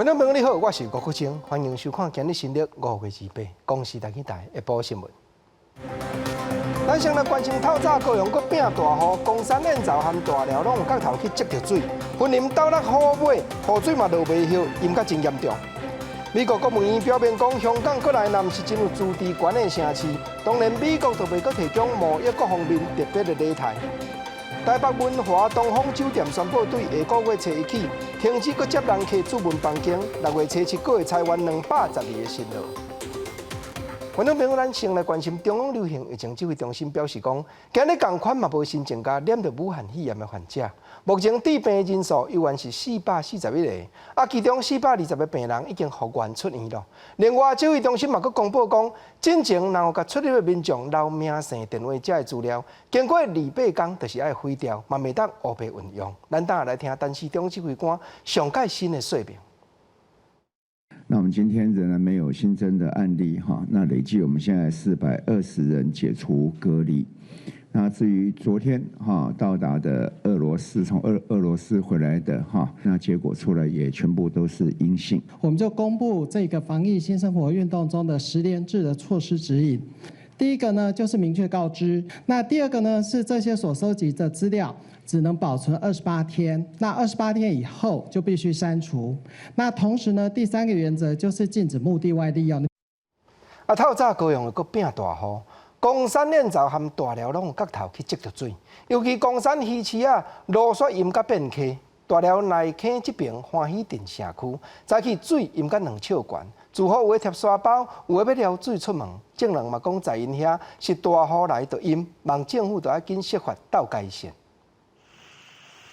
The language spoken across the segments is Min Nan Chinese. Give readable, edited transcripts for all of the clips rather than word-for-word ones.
觀眾朋友你好，我是吳國清，歡迎收看今日新曆5月28公視台語台下晡新聞。咱先來關心透早高雄閣變大雨，岡山燕巢和大寮攏有角頭去積著水，雲林斗六虎尾雨水嘛落袂歇，淹甲真嚴重。美國國務院表明講，香港閣來若毋是真有自治權的城市，當然美國就袂閣提供貿易各方面特別的禮待。台北文華東方酒店宣布對下個月初一起停止閣接人客住門房間，6月初七閣會裁員212個新勞。觀眾朋友，咱先來關心中央流行疫情指揮中心表示講，今日仝款嘛無新增加染著武漢肺炎的患者，目前致病人數猶原是441個，啊，其中420個病人已經復原出院囉。另外，指揮中心嘛閣公布講，進前若有共出入的民眾留名姓電話遮的資料，經過28工就是愛毀掉，嘛袂當烏白運用。咱等下來聽陳時中指揮官上蓋新的說明。那我們今天仍然沒有新增的案例哈，那累計我們現在420人解除隔離。那至於昨天哈到達的俄羅斯從俄羅斯回來的哈，那結果出來也全部都是陰性。我們就公布這個防疫新生活運動中的實聯制的措施指引。第一個呢，就是明確告知；那第二個呢，是這些所收集的資料只能保存二十八天，那二十八天以後就必須刪除。那同時呢，第三個原則就是禁止目的外利用。啊，透早高雄閣變大雨，岡山燕巢和大寮攏有角頭去積著水，尤其岡山魚市仔，落雪淹甲變溪，大寮內坑這爿歡喜鎮社區，早起水淹甲兩尺懸，住戶有的疊沙包，有的欲撩水出門。眾人嘛講，在𪜶遐是大雨來就淹，望政府著愛緊設法鬥改善。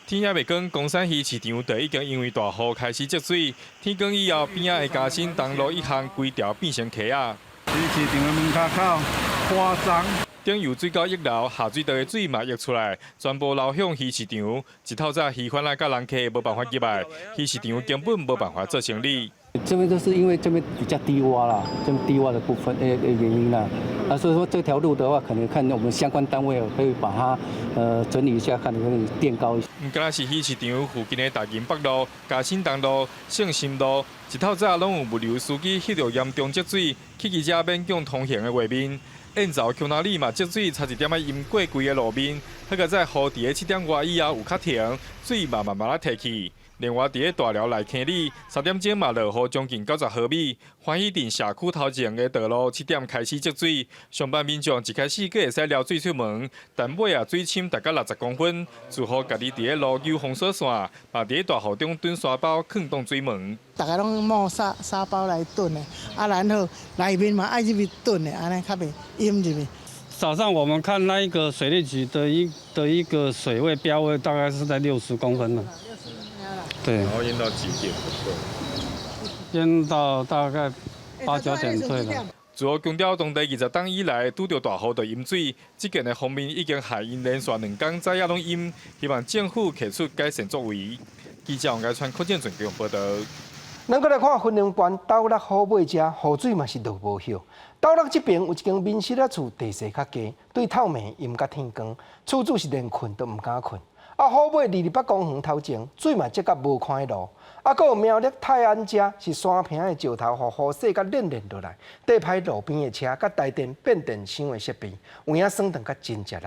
天還袂光，岡山魚市場就已經因為大雨開始積水。天光以後，邊仔的嘉新東路一巷規條變成溪仔。魚市場的門跤口誇張。頂游水溝溢流，下水道的水嘛溢出來，全部流向魚市場。一透早魚販仔佮人客無辦法入來，魚市場根本無辦法做生意。這邊就是因為這邊比較低窪啦，這邊低窪的部分原因啦，啊，所以說這條路的話，可能看我們相關單位可以把它整理一下，看能不能墊高一些。毋單是魚市場附近的大仁北路、嘉新東路、聖心路，一透早攏有物流司機翕著嚴重積水，汽機車勉強通行的畫面。燕巢墾仔里嘛積水，差一點仔淹過規个路面。好佳哉雨佇咧7點外以後有較停，水嘛慢慢仔退去。另外，佇咧大寮內坑里，3點鐘嘛落雨將近90毫米。歡喜鎮社區頭前的道路7點開始積水，上班民眾一開始閣會使撩水出門，但尾仔水深達到60公分，住戶家己佇咧路莖封鎖線，嘛佇咧大雨中囤沙包囥擋水門。逐家攏冒沙包來囤的，啊，然後內面嘛愛入去囤的，按呢較袂淹入去。早上我們看那一個水利局的一個水位標位，大概是在60公分了。對。然後淹到幾點？淹到大概八九點對了。自強調當地20冬以來拄著大雨就淹水，這件的封面已經害𪜶連續兩工早仔攏淹，希望政府提出改善作為。記者王家川柯建俊報道。咱閣來看雲林縣斗六虎尾遮雨水嘛是落無歇。斗六這爿有一間民宿仔厝地勢較低，對透暝淹甲天光，厝主是連睏都毋敢睏。啊，虎尾二二八公園頭前水嘛積甲無寬的路，啊，閣有苗栗泰安遮是山坪的石頭，予雨洗甲連連落來，硩歹路邊的車，佮台電變電箱的設備，有影耍頓甲真食力。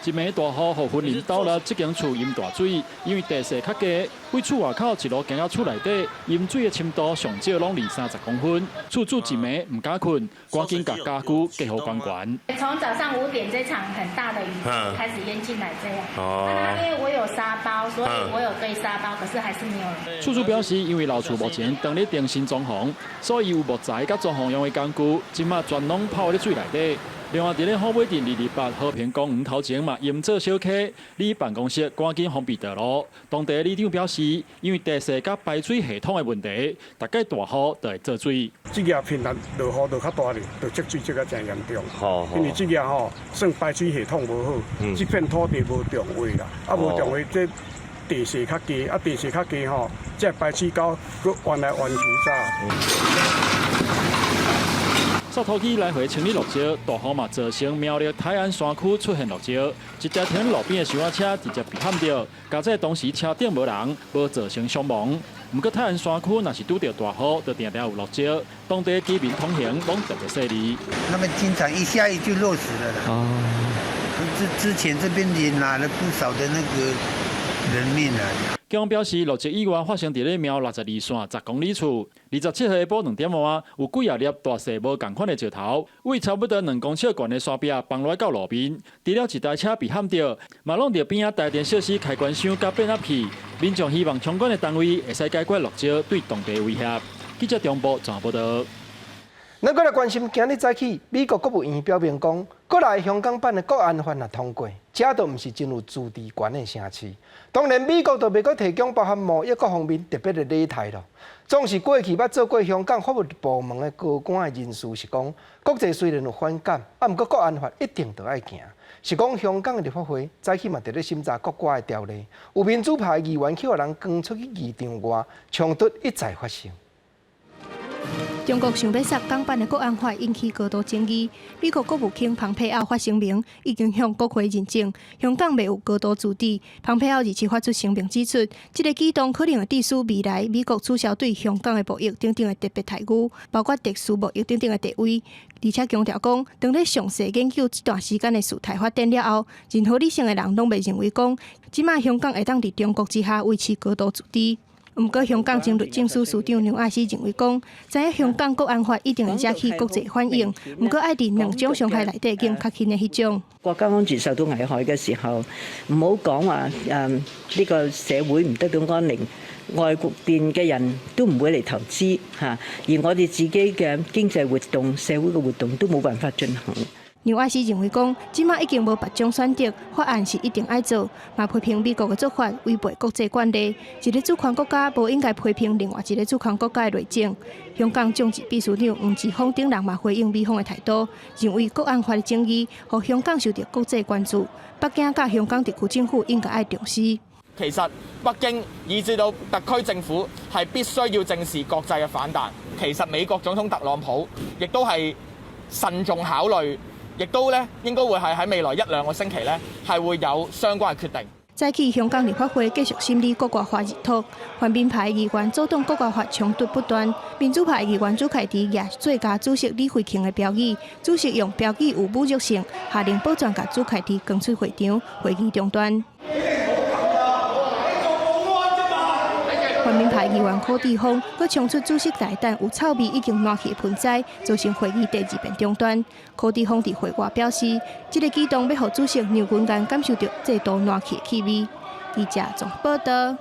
一暝大雨，予雲林斗六這間厝淹大水，因為地勢較低，對厝外口一路行到厝內底，淹水的深度上少攏二三十公分。厝主一暝毋敢睏，趕緊共家具加予懸懸。從早上5點這場很大的雨開始淹進來，這樣。哦。那因為我有沙包，所以我有堆沙包，可是還是沒有。厝主表示，因為老厝目前當咧重新裝潢，所以有木材佮裝潢用的工具，這馬全攏泡咧水內底。另外，佇咧虎尾鎮228和平公園頭前嘛，淹做小溪，里辦公室趕緊封閉道路。當地里長表示，因為地勢佮排水系統的問題，逐擺大雨就會積水。這個頻繁落雨落較大咧，就積水積較誠嚴重。因為這個吼，算排水系統無好，這片土地無重劃啦，啊無重劃，這地勢較低，啊地勢較低吼，這排水溝閣彎來彎去咋。掃土機來回清理落石，大雨嘛造成苗栗泰安山區出現落石，一台停路邊的小車直接被撼著，佳哉當時車頂無人，無造成傷亡。毋過泰安山區若是拄著大雨，就定定有落石，當地居民通行攏特別細膩。那麼經常一下雨就落石了啦。哦。之前這邊也拿了不少的那個人命啊。警方表示，落石意外發生佇咧苗62線10公里處。27號下晡2點外，有幾仔粒大細無仝款的石頭，對差不多2公尺懸的山壁崩落來到路面，除了一台車被撼著，嘛弄著邊仔台電設施開關箱佮變壓器。民眾希望相關的單位會使解決落石對當地威脅。記者中部綜合報導。咱閣來關心，今日早起，美國國務院表明講，國內香港版的國安法若通過，這都毋是真有自治權的城市。當然，美國就袂閣提供包含貿易各方面特別的禮待囉。總是過去捌做過香港法務部門的高官的人士是講，國際雖然有反感，啊，毋過國安法一定著愛行。是講香港的立法會早起嘛佇咧審查國歌的條例，有民主派議員去予人趕出去議場外，衝突一再發生。中國想欲殺港版的國安法引起高度爭議。美國國務卿蓬佩奧發聲明，已經向國會認證香港袂有高度自治。蓬佩奧二七發出聲明指出，這个舉動可能會致使未來美國取消對香港的貿易等等的特別待遇，包括特殊貿易等等的地位。而且強調講，當咧詳細研究這段時間的事態發展了後，任何理性的人攏袂認為講，這馬香港會當佇中國之下維持高度自治。毋過，香港前律政司司長梁愛詩認為講，知影香港國安法一定會惹起國際反應，毋過愛佇兩種傷害內底揀較輕的彼種。國家安全受到危害嘅時候，唔好講話呢個社會唔得到安寧，外國邊嘅人都唔會嚟投資嚇，而我哋自己嘅經濟活動、社會嘅活動都冇辦法進行。梁愛詩認為講，這馬已經無別種選擇，法案是一定愛做，嘛批評美國的做法違背國際慣例。一个主權國家無應該批評另外一個主權國家的內政。香港眾志秘書長黃之鋒等人嘛回應美方的態度，認為國安法的爭議，予香港受著國際關注，北京佮香港特區政府應該愛重視。其實北京以至到特區政府係必須要正視國際嘅反彈。其實美國總統特朗普亦都係慎重考慮。亦都咧應該會係喺未來一兩個星期咧係會有相關嘅決定。早起香港立法會繼續審理國歌法入托，泛民派議員阻擋國歌法衝突不斷，民主派議員朱凱廸舉最佳主席李慧瓊的標語，主席用標語有侮辱性，下令保全共朱凱廸趕出會場，會議中斷。泛民派議員柯志峰閣衝出主席台，等有臭味已經爛去的盆栽，造成會議第二遍中斷。柯志峰佇會外表示，這个舉動欲予主席梁君彥感受著制度爛去的氣味。記者綜報導。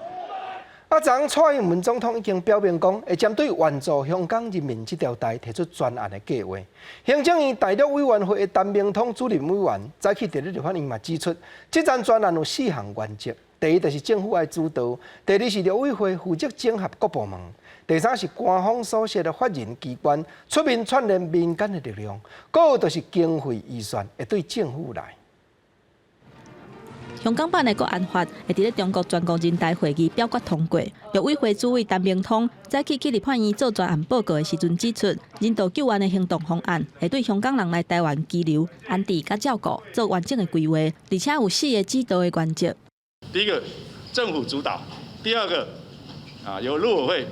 啊，昨昏蔡英文總統已經表明講，會針對援助香港人民這條代提出專案的計劃。行政院大陸委員會的陳明通主任委員早起佇咧立法院嘛指出，這項專案有四項原則。第一就是政府愛主導，第二是陸委會負責整合各部門，第三是官方所設的法人機關出面串聯民間的力量，閣有就是經費預算會對政府來。香港版的國安法會佇咧中國全國人大會議表決通過。陸委會主委陳明通早起去立法院做專案報告的時陣指出，人道救援的行動方案會對香港人來台灣羈留、安置佮照顧做完整的規劃，而且有四個指導的原則。第一個，政府主導；第二個，由陸委會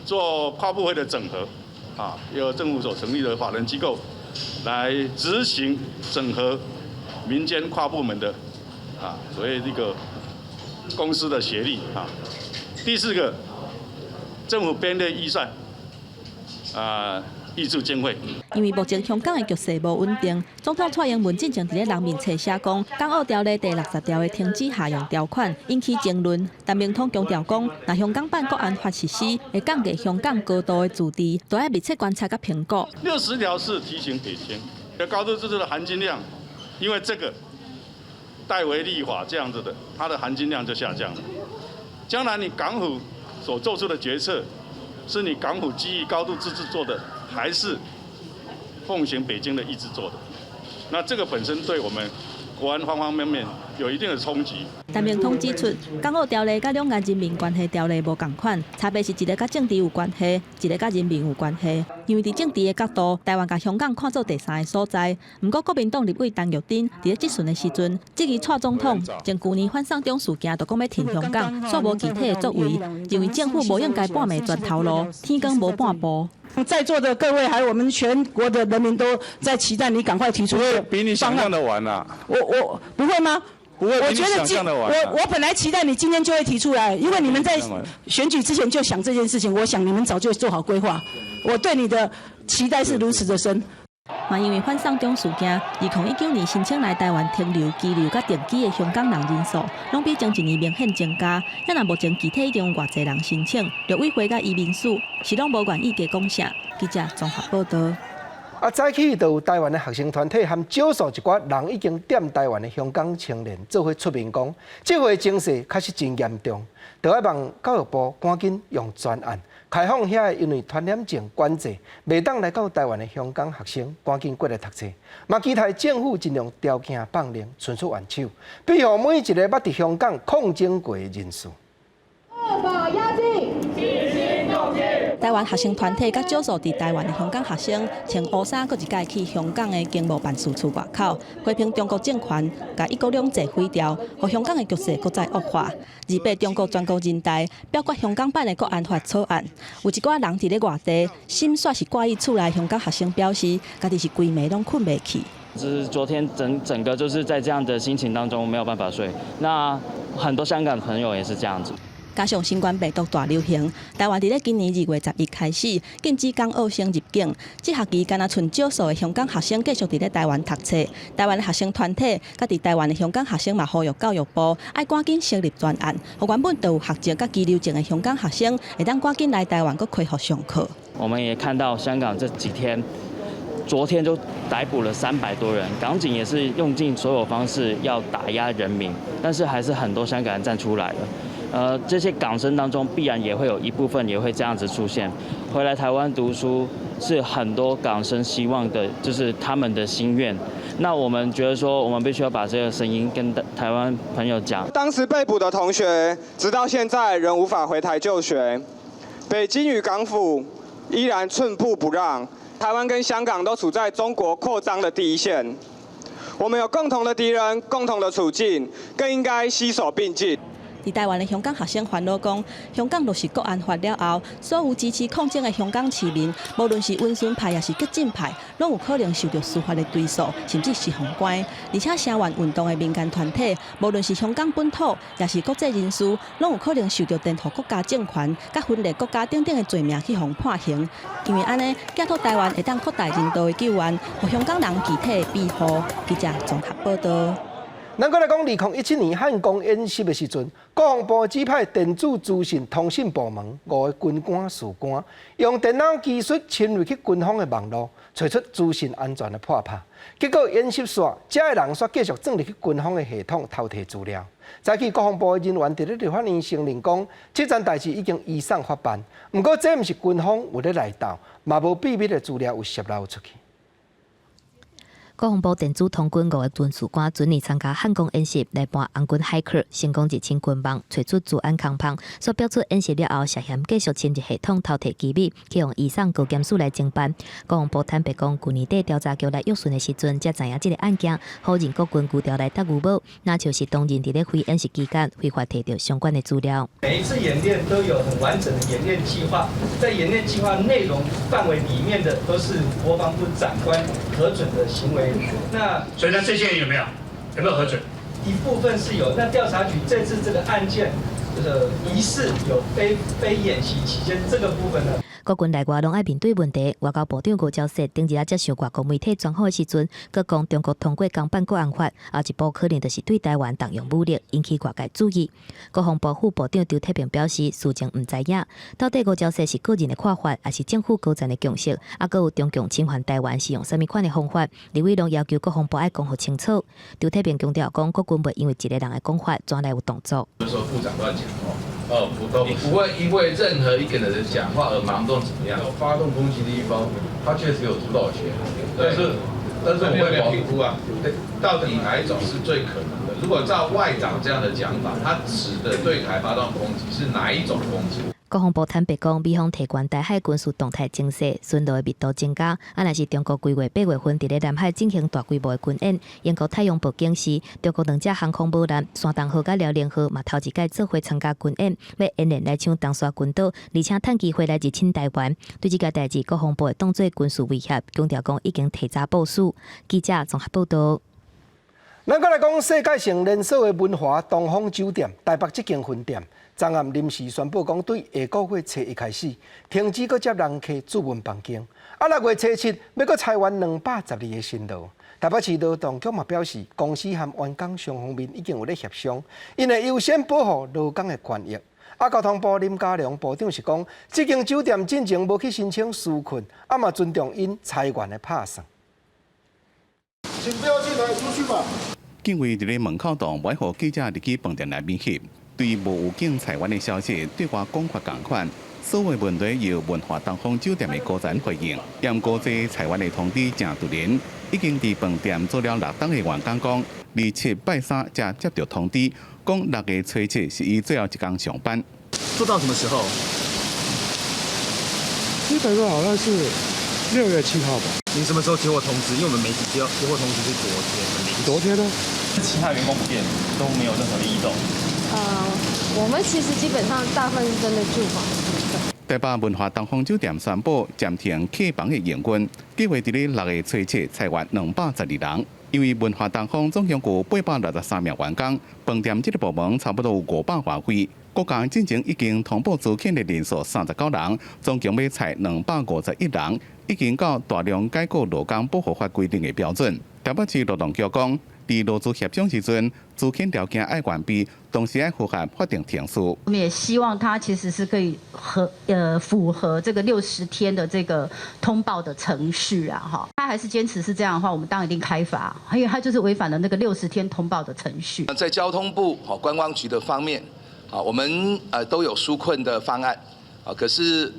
做跨部會的整合，由政府所成立的法人機構來執行整合民間跨部門的所謂這個公司的協力。第四個，政府編列預算，挹注經費。因為目前香港的局勢無穩定，總統蔡英文進前佇咧人民冊寫講，港澳條例第60條的停止下用條款引起爭論。陳明通強調講，若香港版國安法實施，會降低香港高度的自治，都愛密切觀察佮評估。六十條是提醒北京，高度自治的含金量，因為這個代為立法這樣子的，它的含金量就下降了。將來你港府所做出的決策，是你港府基於高度自治做的，還是奉行北京的意志做的？那這個本身對我們國安方方面面有一定的衝擊。陳明通指出，港澳條例佮兩岸人民關係條例無仝款，差別是一個佮政治有關係，一個佮人民有關係。因為佇政治的角度，台灣共香港看做第三个所在。毋過國民黨立委陳玉珍佇咧質詢的時陣，質疑蔡總統前舊年反送中事件就講欲挺香港，煞無具體的作為，認為政府無應該半暝全頭路，天光無半步。在座的各位，還有我們全國的人民都在期待你趕快提出方案。比你想象的晚啊！我不會嗎？不會，我覺得今我本來期待你今天就會提出來，因為你們在選舉之前就想這件事情，我想你們早就做好規劃。我對你的期待是如此的深。嘛，因為反送中事件，2019年申請來台灣停留、居留佮定居的香港人人數，攏比前一年明顯增加。遐若目前具體已經有偌濟人申請，陸委會佮移民署是攏無願意加講啥。記者綜合報道。啊，早起就有台灣的學生團體和少數一寡人已經踮台灣的香港青年做伙出面講，這回情勢確實真嚴重，著愛望教育部趕緊用專案開放遐个因為傳染症管制，袂當來到台灣的香港學生趕緊過來讀冊。嘛期待政府盡量條件放寬，伸出援手，庇護每一个捌佇香港抗爭過的人士。台灣學生團體佮少數佇台灣的香港學生，穿烏衫閣一擺去香港的經貿辦事處外口，批評中國政權共一國兩制毀掉，予香港的局勢閣再惡化。28中國全國人大表決香港版的國安法草案，有一寡人佇咧外地，心煞是掛佇厝內。香港學生表示，家己是規暝攏睏袂去。就是昨天整整個就是在這樣的心情當中沒有辦法睡。那很多香港朋友也是這樣子。加上新冠病毒大流行，台灣佇咧今年2月11開始禁止港澳生入境。這學期敢若賰少數的香港學生繼續佇咧台灣讀冊。台灣的學生團體佮佇台灣的香港學生嘛呼籲教育部愛趕緊成立專案，予原本就有學籍佮居留證的香港學生會當趕緊來台灣閣恢復上課。我們也看到香港這幾天，昨天就逮捕了300多人，港警也是用盡所有方式要打壓人民，但是還是很多香港人站出來了。這些港生當中必然也會有一部分也會這樣子出現，回來台灣讀書是很多港生希望的，就是他們的心願。那我們覺得說，我們必須要把這個聲音跟台灣朋友講。當時被捕的同學，直到現在仍無法回台就學，北京與港府依然寸步不讓。台灣跟香港都處在中國擴張的第一線，我們有共同的敵人，共同的處境，更應該攜手並進。佇台灣的香港學生煩惱講，香港落實國安法了後，所有支持抗爭的香港市民，無論是溫順派抑是激進派，攏有可能受到司法的追訴，甚至是予關。而且聲援運動的民間團體，無論是香港本土，抑是國際人士，攏有可能受到顛覆國家政權、佮分裂國家等等的罪名去予判刑。因為按呢，寄託台灣會當擴大人道的救援，予香港人具體的庇護。記者綜合報道。咱閣來講，2017年漢光演習的時陣，國防部指派電子資訊通信部門五个軍官士官，用電腦技術侵入去軍方的網路，揣出資訊安全的破縫。結果演習煞，這个人煞繼續鑽入去軍方的系統偷提資料。早起國防部的人員佇咧立法院承認講，這件代誌已經移送法辦。毋過這毋是軍方有咧內鬥，嘛無秘密的資料有洩露出去。國防部電子通軍五个軍事官準年參加漢光演習，來扮紅軍駭客，成功入侵軍網，揣出資安空縫。煞表出演習了後，涉嫌繼續侵入系統偷提機密，去予移送高檢署來偵辦。國防部坦白講，舊年底調查局來約訊的時陣，才知影這个案件，否認國軍舊條來搭牛帽，若像是當人佇咧非演習期間非法提著相關的資料。每一次演練都有很完整的演練計劃，在演練計劃內容範圍裡面的都是國防部長官核准的行為。那所以，那這些人有沒有核准？一部分是有。那調查局這次這個案件，就是疑似有非演習期間這個部分呢？國軍內外攏愛面對問題。外交部長吳釗燮頂日仔接受外國媒體專訪的時陣，閣講中國通過港版國安法，後一步可能就是對台灣動用武力，引起外界注意。國防部副部長周鐵平表示，事前毋知影，到底吳釗燮是個人的看法，抑是政府高層的共識？啊，閣有中共侵犯台灣是用啥物款的方法？立委攏要求國防部愛講予清楚。周鐵平強調講，國軍袂因為一个人的講法，轉來有動作。說部長亂講哦。哦，不都你不會因為任何一個人的講話而盲動怎麼樣？發動攻擊的一方，他確實有主導權，但是我會評估啊，對，到底哪一種是最可能的？如果照外長這樣的講法，他指的對台發動攻擊是哪一種攻擊？國防部坦白講，美方提懸台海軍事動態情勢，巡邏的密度增加。啊，若是中國規劃8月份佇咧南海進行大規模的軍演，英國太陽報警示，中國兩隻航空母艦山東號佮遼寧號嘛頭一擺做伙參加軍演，欲演練來搶東沙群島，而且趁機會來入侵台灣。對這個代誌，國防部會當做軍事威脅，強調講已經提早部署。記者綜合報道。咱閣來講世界性連鎖的文華東方酒店台北這間分店，昨暗臨時宣布講，對下個月初一開始停止閣接人客住進房間。啊，6月初七欲閣裁員212個新勞。台北市勞動局嘛表示，公司和員工雙方面已經有咧協商，𪜶會優先保護勞工的權益。啊，交通部林佳龍部長是講，這間酒店進前無去申請紓困，啊嘛尊重𪜶裁員的拍算。請不要進來，出去吧。警衛佇咧門口擋，袂予記者入去飯店內面翕。對無預警裁員的消息，對外講法仝款。所有問題由文華東方酒店的高層回應。毋過這裁員的通知誠突然，已經佇飯店做了6冬的員工講，27拜三才接著通知，講6月初七是伊最後一工上班。做到什麼時候？基本上好像是6月7號吧。你什麼時候接獲通知？因為我們媒體接獲通知是昨天。昨天呢？其他員工普遍都沒有任何的異動。我們其實基本上大部分是針對住房的部分。台北文華東方酒店宣布暫停客房的營運，計劃佇咧6月初七裁員212人。因為文華東方總共有863名員工，飯店這個部門差不多有500外位。國家進前已經通報資遣的人數39人，總共欲裁251人，已經到大量解雇勞工保護法規定的標準。台北市勞動局講，佇勞資協商時陣，資遣條件愛完備，同時愛符合法定程序。我們也希望他其實是可以符合這個60天的這個通報的程序啊，哈。他還是堅持是這樣的話，我們當然一定開罰，因為他就是違反了那個六十天通報的程序。在交通部和觀光局的方面，啊，我們都有紓困的方案，啊，可是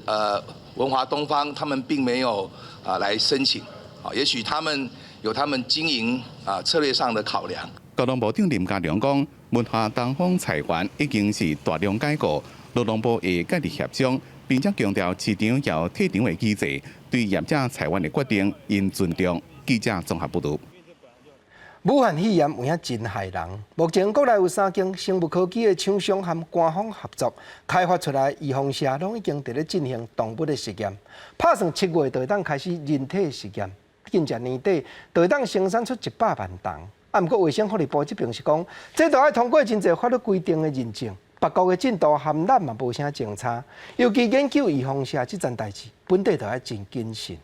文華東方他們並沒有啊來申請，啊，也許他們有他們經營啊策略上的考量。交通部長林佳龍講，文華東方裁員已經是大量解雇，勞動部會繼續協商，並且強調市場有退場的機制，對業者裁員的決定應尊重。記者綜合報道。武漢肺炎有影真害人。目前國內有三間生物科技的廠商和官方合作開發出來預防射，攏已經佇咧進行動物的實驗，拍算7月就會當開始人體實驗，緊才年底就會當生產出100萬筒。啊，毋過衛生福利部這邊是講，這都愛通過真濟法律規定的認證，別國的進度和咱嘛無啥相差。尤其研究預防射這層代誌，本地就愛真謹慎。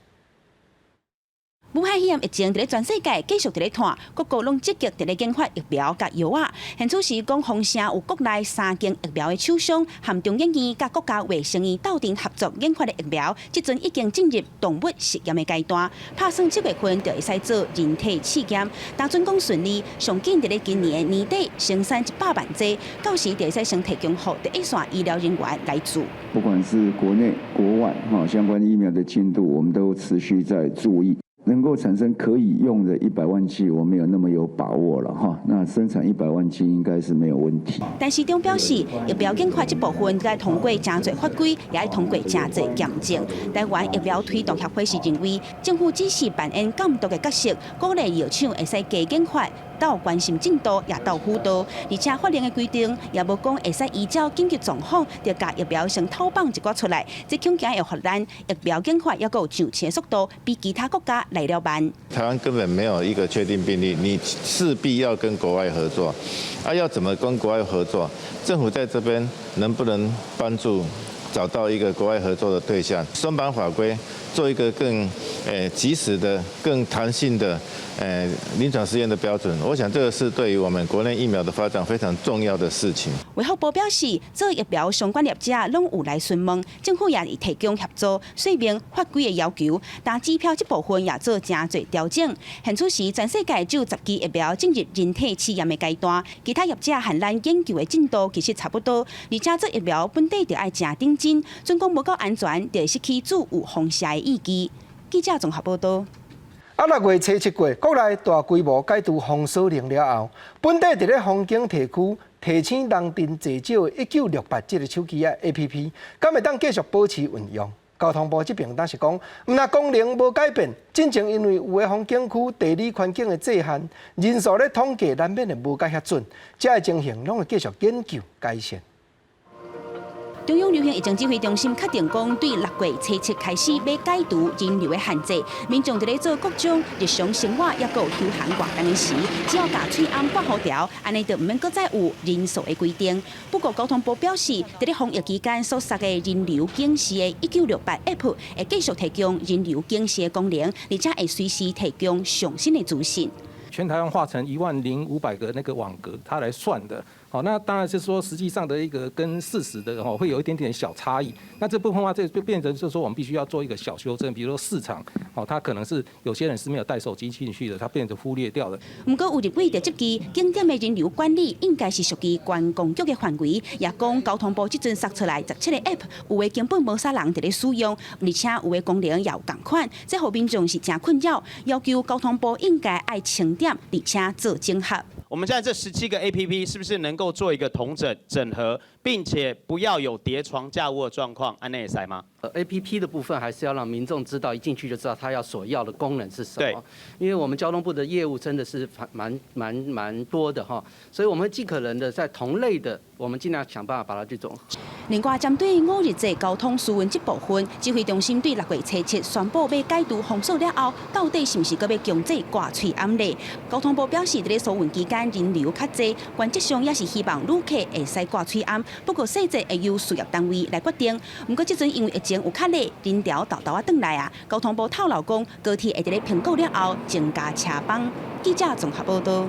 武漢肺炎疫情佇咧全世界繼續佇咧湠，各國攏積極佇咧研發疫苗佮藥仔。現此時講，封城有國內三間疫苗的廠商，和中研院佮國家衛生院鬥陣合作研發的疫苗，這陣已經進入動物實驗的階段，拍算7月份就會使做人體試驗。若準講順利，上緊佇咧今年的年底生產100萬劑，到時就會使先提供予第一線醫療人員來注。不管是國內國外哈相關疫苗的進度，我們都持續在注意。能夠產生可以用的100萬劑，我沒有那麼有把握了哈。那生產一百萬劑應該是沒有問題。陳時中表示，疫苗研發這部分愛通過誠濟法規，也愛通過誠濟驗證。台灣疫苗推動協會是認為，政府只是扮演監督的角色，鼓勵藥廠會使加研發，鬥關心進度，也鬥輔導。而且法令的規定也無講會使依照緊急狀況，就共疫苗先偷放一寡出來，這恐驚會予咱疫苗研發猶閣有上市的速度，比其他國家來了慢。台灣根本沒有一個確定病例，你勢必要跟國外合作。啊，要怎麼跟國外合作？政府在這邊能不能幫助找到一個國外合作的對象？鬆綁法規，做一個更及時的、更彈性的臨床試驗的標準。我想這個是對於我們國內疫苗的發展非常重要的事情。衛福部表示，做疫苗相關業者攏有來詢問，政府也會提供協助，說明法規的要求。但指標這部分也做誠濟調整。現此時，全世界只有10支疫苗進入人體試驗的階段，其他業者和咱研究的進度其實差不多。而且做疫苗本底就愛誠認真，準講無夠安全，就會失去注預防射的意義。記者綜合報道。啊，6月初七過，國內大規模解除封鎖令了後，本地佇咧風景提區提醒人陣濟少的1968這个手機仔 APP，敢會當繼續保持運用？交通部這邊當是講，毋但功能無改變，進前因為有的風景區地理環境的制限，人數咧統計難免會無共遐準，這个情形攏會繼續研究改善。中央流行疫情指揮中心確定講，對6月初七開始欲解除人流的限制，民眾佇咧做各種日常生活抑閣有休閒活動的時，只要共喙罨掛呼條，按呢就毋免閣再有人數的規定。不過交通部表示，佇咧防疫期間所設的人流警示的1968 App 會繼續提供人流警示的功能，而且會隨時提供上新的資訊。全台灣劃成10,500個那個網格，它來算的。好，那當然是說實際上的一個跟事實的吼會有一點點小差異。那這部分的話，這就變成就是說我們必須要做一個小修正，比如說市場，哦，它可能是有些人是沒有帶手機進去的，它變成忽略掉了。毋過有立委就質疑景點的人流管理應該是屬於觀光局的範圍，也講交通部這陣釋出來17個 App，有的根本無啥人佇咧使用，而且有的功能也有仝款，這予民眾是誠困擾，要求交通部應該愛清點，而且做整合。我們現在這17個 APP 是不是能夠做一個統整整合，並且不要有疊床架屋的狀況？按呢會使嗎？ APP 的部分還是要讓民眾知道，一進去就知道他要所要的功能是什麼。因為我們交通部的業務真的是蠻蠻蠻多的哈，所以我們會盡可能的在同類的，我們盡量想辦法把它去總合。另外，針對五日制交通疏運這部分，指揮中心對6月初七宣布欲解除封鎖了後，到底是毋是閣欲強制掛喙罨咧？交通部表示，佇咧疏運期間人流較濟，原則上也是希望旅客會使掛喙罨，不過細節會由事業單位來決定。毋過這陣因為疫情有較熱，人潮沓沓仔轉來啊，交通部透露講，高鐵會佇咧評估了後增加車班。記者綜合報道。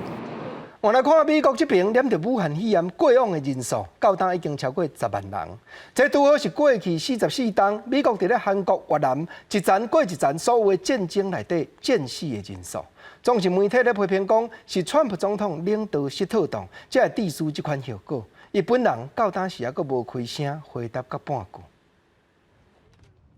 換來看美國這邊，染著武漢肺炎過往的人數，到今已經超過10萬人。這拄好是過去44冬，美國佇咧韓國、越南一層過一層所有的戰爭內底戰死的人數。總是媒體咧批評講，是川普總統領導失妥當，才會致使這款後果。伊本人到當時猶閣無開聲回答閣半句。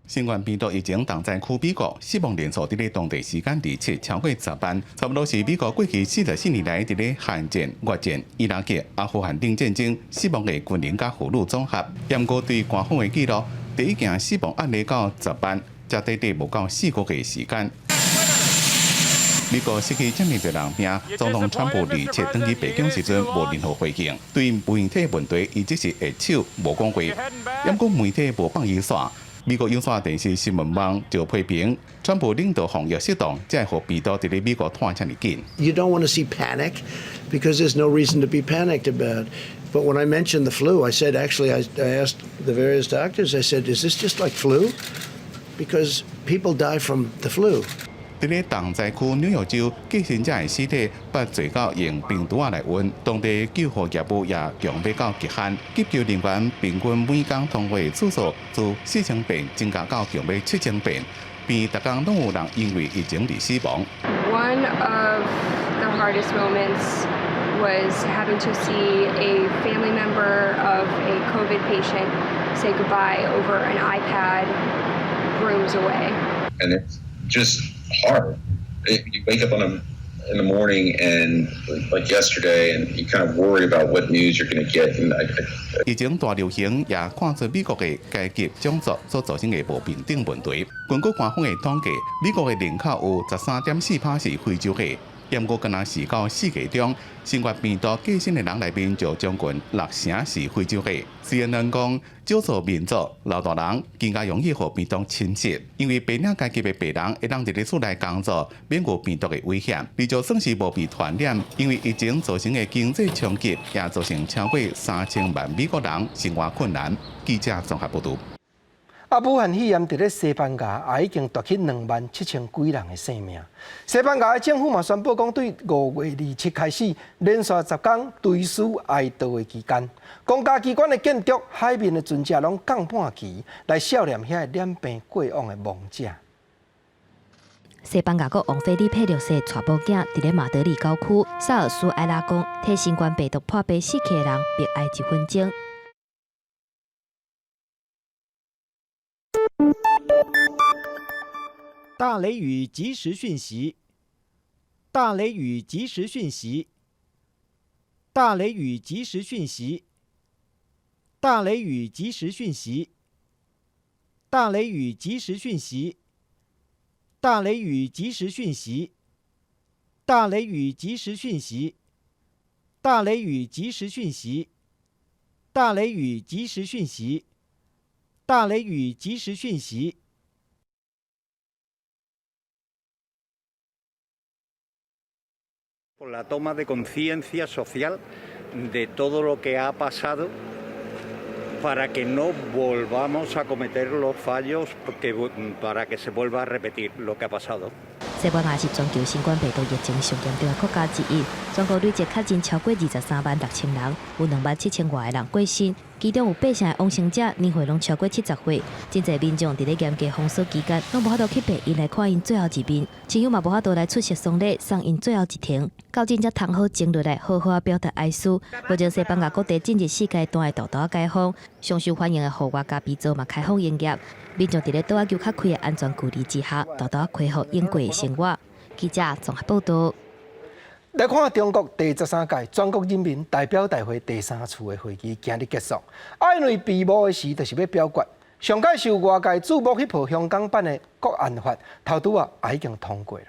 新冠病毒疫情重災區美國死亡人數佇咧當地時間二七超過10萬，差不多是美國過去44年來佇咧韓戰、越戰、伊拉克、阿富汗等戰爭死亡的軍人佮婦女總和。毋過對官方的記錄，第一件死亡案例到10萬，才短短無夠4個月時間。美國失去遮爾濟人命，總統川普二七轉去白宮時陣無任何回應，對媒體問題，伊只是下手無講話。毋過媒體無放伊煞。美國有線電視新聞網就批評，川普領導防疫失當，才會予病毒佇咧美國湠遮爾緊。 You don't want to see panic because there's no reason to be panicked about. But when I mentioned the flu, I said, actually, I asked the various doctors, I said, is this just like flu? Because people die from the flu. 佇咧重災區紐約州，繼承者的屍體捌濟到用冰櫥仔來運，當地救護業務也強欲到極限，急救人員平均每工通話次數自4000遍增加到強欲7000遍，並逐工攏有人因為疫情而死亡。 One of the hardest moments was having to see a family member of a COVID patient say goodbye over an iPad rooms away. And it's just hard. You wake up in the morning and like yesterday, and you kind of worry about what news you're going to get. And I 疫情大流行也看出美國的階級種族所造成的無平等問題。根據官方的統計，美國的人口有13.4%是非洲裔，毋過敢若是到4月中，新冠病毒過身的人內面就將近六成是非洲裔。CNN 講，少數民族老大人更加容易予病毒侵襲，因為白領階級的白人會當佇咧厝內工作，免有病毒的危險。而就算是無被傳染，因為疫情造成的經濟衝擊，也造成超過3000萬美國人生活困難。記者綜合報導。啊！武漢肺炎佇咧西班牙也已經奪去2萬7千幾人的性命。西班牙的政府嘛宣布講，對5月27開始，連續10天追思哀悼的期間，公家機關的建築、海面的船隻攏降半旗，來悼念遐个染病過往的亡者。西班牙國王腓立佩六世帶某囝佇咧馬德里郊區薩爾蘇埃拉宮，替新冠病毒破病死去的人默哀一分鐘。大雷雨即時訊息。大雷雨即時訊息，大雷雨即時訊息，大雷雨即時訊息，大雷雨即時訊息，大雷雨即時訊息，大雷雨即時訊息，大雷雨即時訊息，大雷雨即時訊息，大雷雨即時訊息。 La toma de conciencia social de todo lo que ha pasado para que no volvamos a cometer los fallos que, para que se vuelva a repetir lo que ha pasado. 西班牙是全球新冠病毒疫情上嚴重的國家之一，全國累計確診超過23萬6千人，有2萬7千外个人過身，其中有八成的往生者年歲攏超過70歲。真濟民眾佇咧嚴格封鎖期間，攏無法度去病院來看𪜶最後一面，親友嘛無法度來出席喪禮，送𪜶最後一程。到這才通好靜落來，好好仔表達哀思。目前西班牙各地進入四階段的大大解封，上受歡迎的戶外咖啡座嘛開放營業，民眾佇咧桌仔球較開的安全距離之下，大大恢復應過的生活。記者綜合報道。來看中國第13屆全國人民代表大會第三次的會議今日結束。啊，因為閉幕的時就是欲表決，上蓋受外界矚目彼部香港版的國安法，頭拄仔也已經通過了。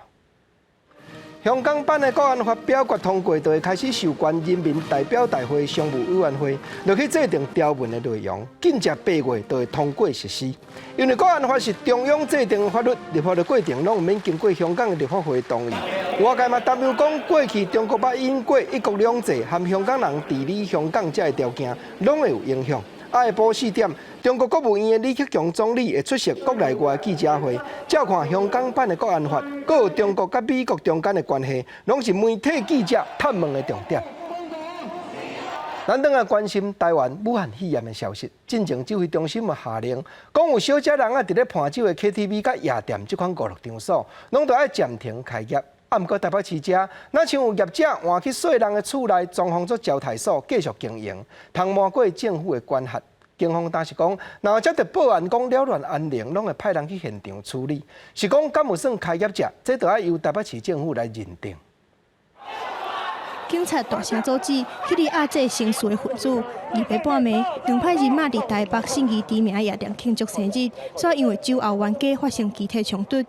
香港版的國安法表決通過，就會開始授權人民代表大會常務委員會落去制定條文的內容，緊接8月就會通過實施。因為國安法是中央制定法律，立法的過程攏毋免經過香港的立法會同意。外界嘛擔憂講，過去中國捌引過一國兩制和香港人治理香港這个條件，攏會有影響。啊，下晡4點，中國國務院的李克強總理會出席國內外記者會，照看香港版的國安法，閣有中國佮美國中間的關係，攏是媒體記者探問的重點。咱轉來關心台灣武漢肺炎的消息，進前指揮中心嘛下令，講有小食人仔佇咧盤酒的 KTV 佮夜店這款娛樂場所，攏著愛暫停開業。啊，毋過台北市遮，若像有業者換去細人的厝內裝潢做招待所，繼續經營，通瞞過政府的管轄。警方當時講，若有接著報案講擾亂安寧，攏會派人去現場處理。是講敢有算開業者，這著愛由台北市政府來認定。警察大聲阻止彼个壓制情緒的分子。2日半暝，兩派人馬佇台北信義知名夜店慶祝生日，煞因為酒後冤家發生肢體衝突，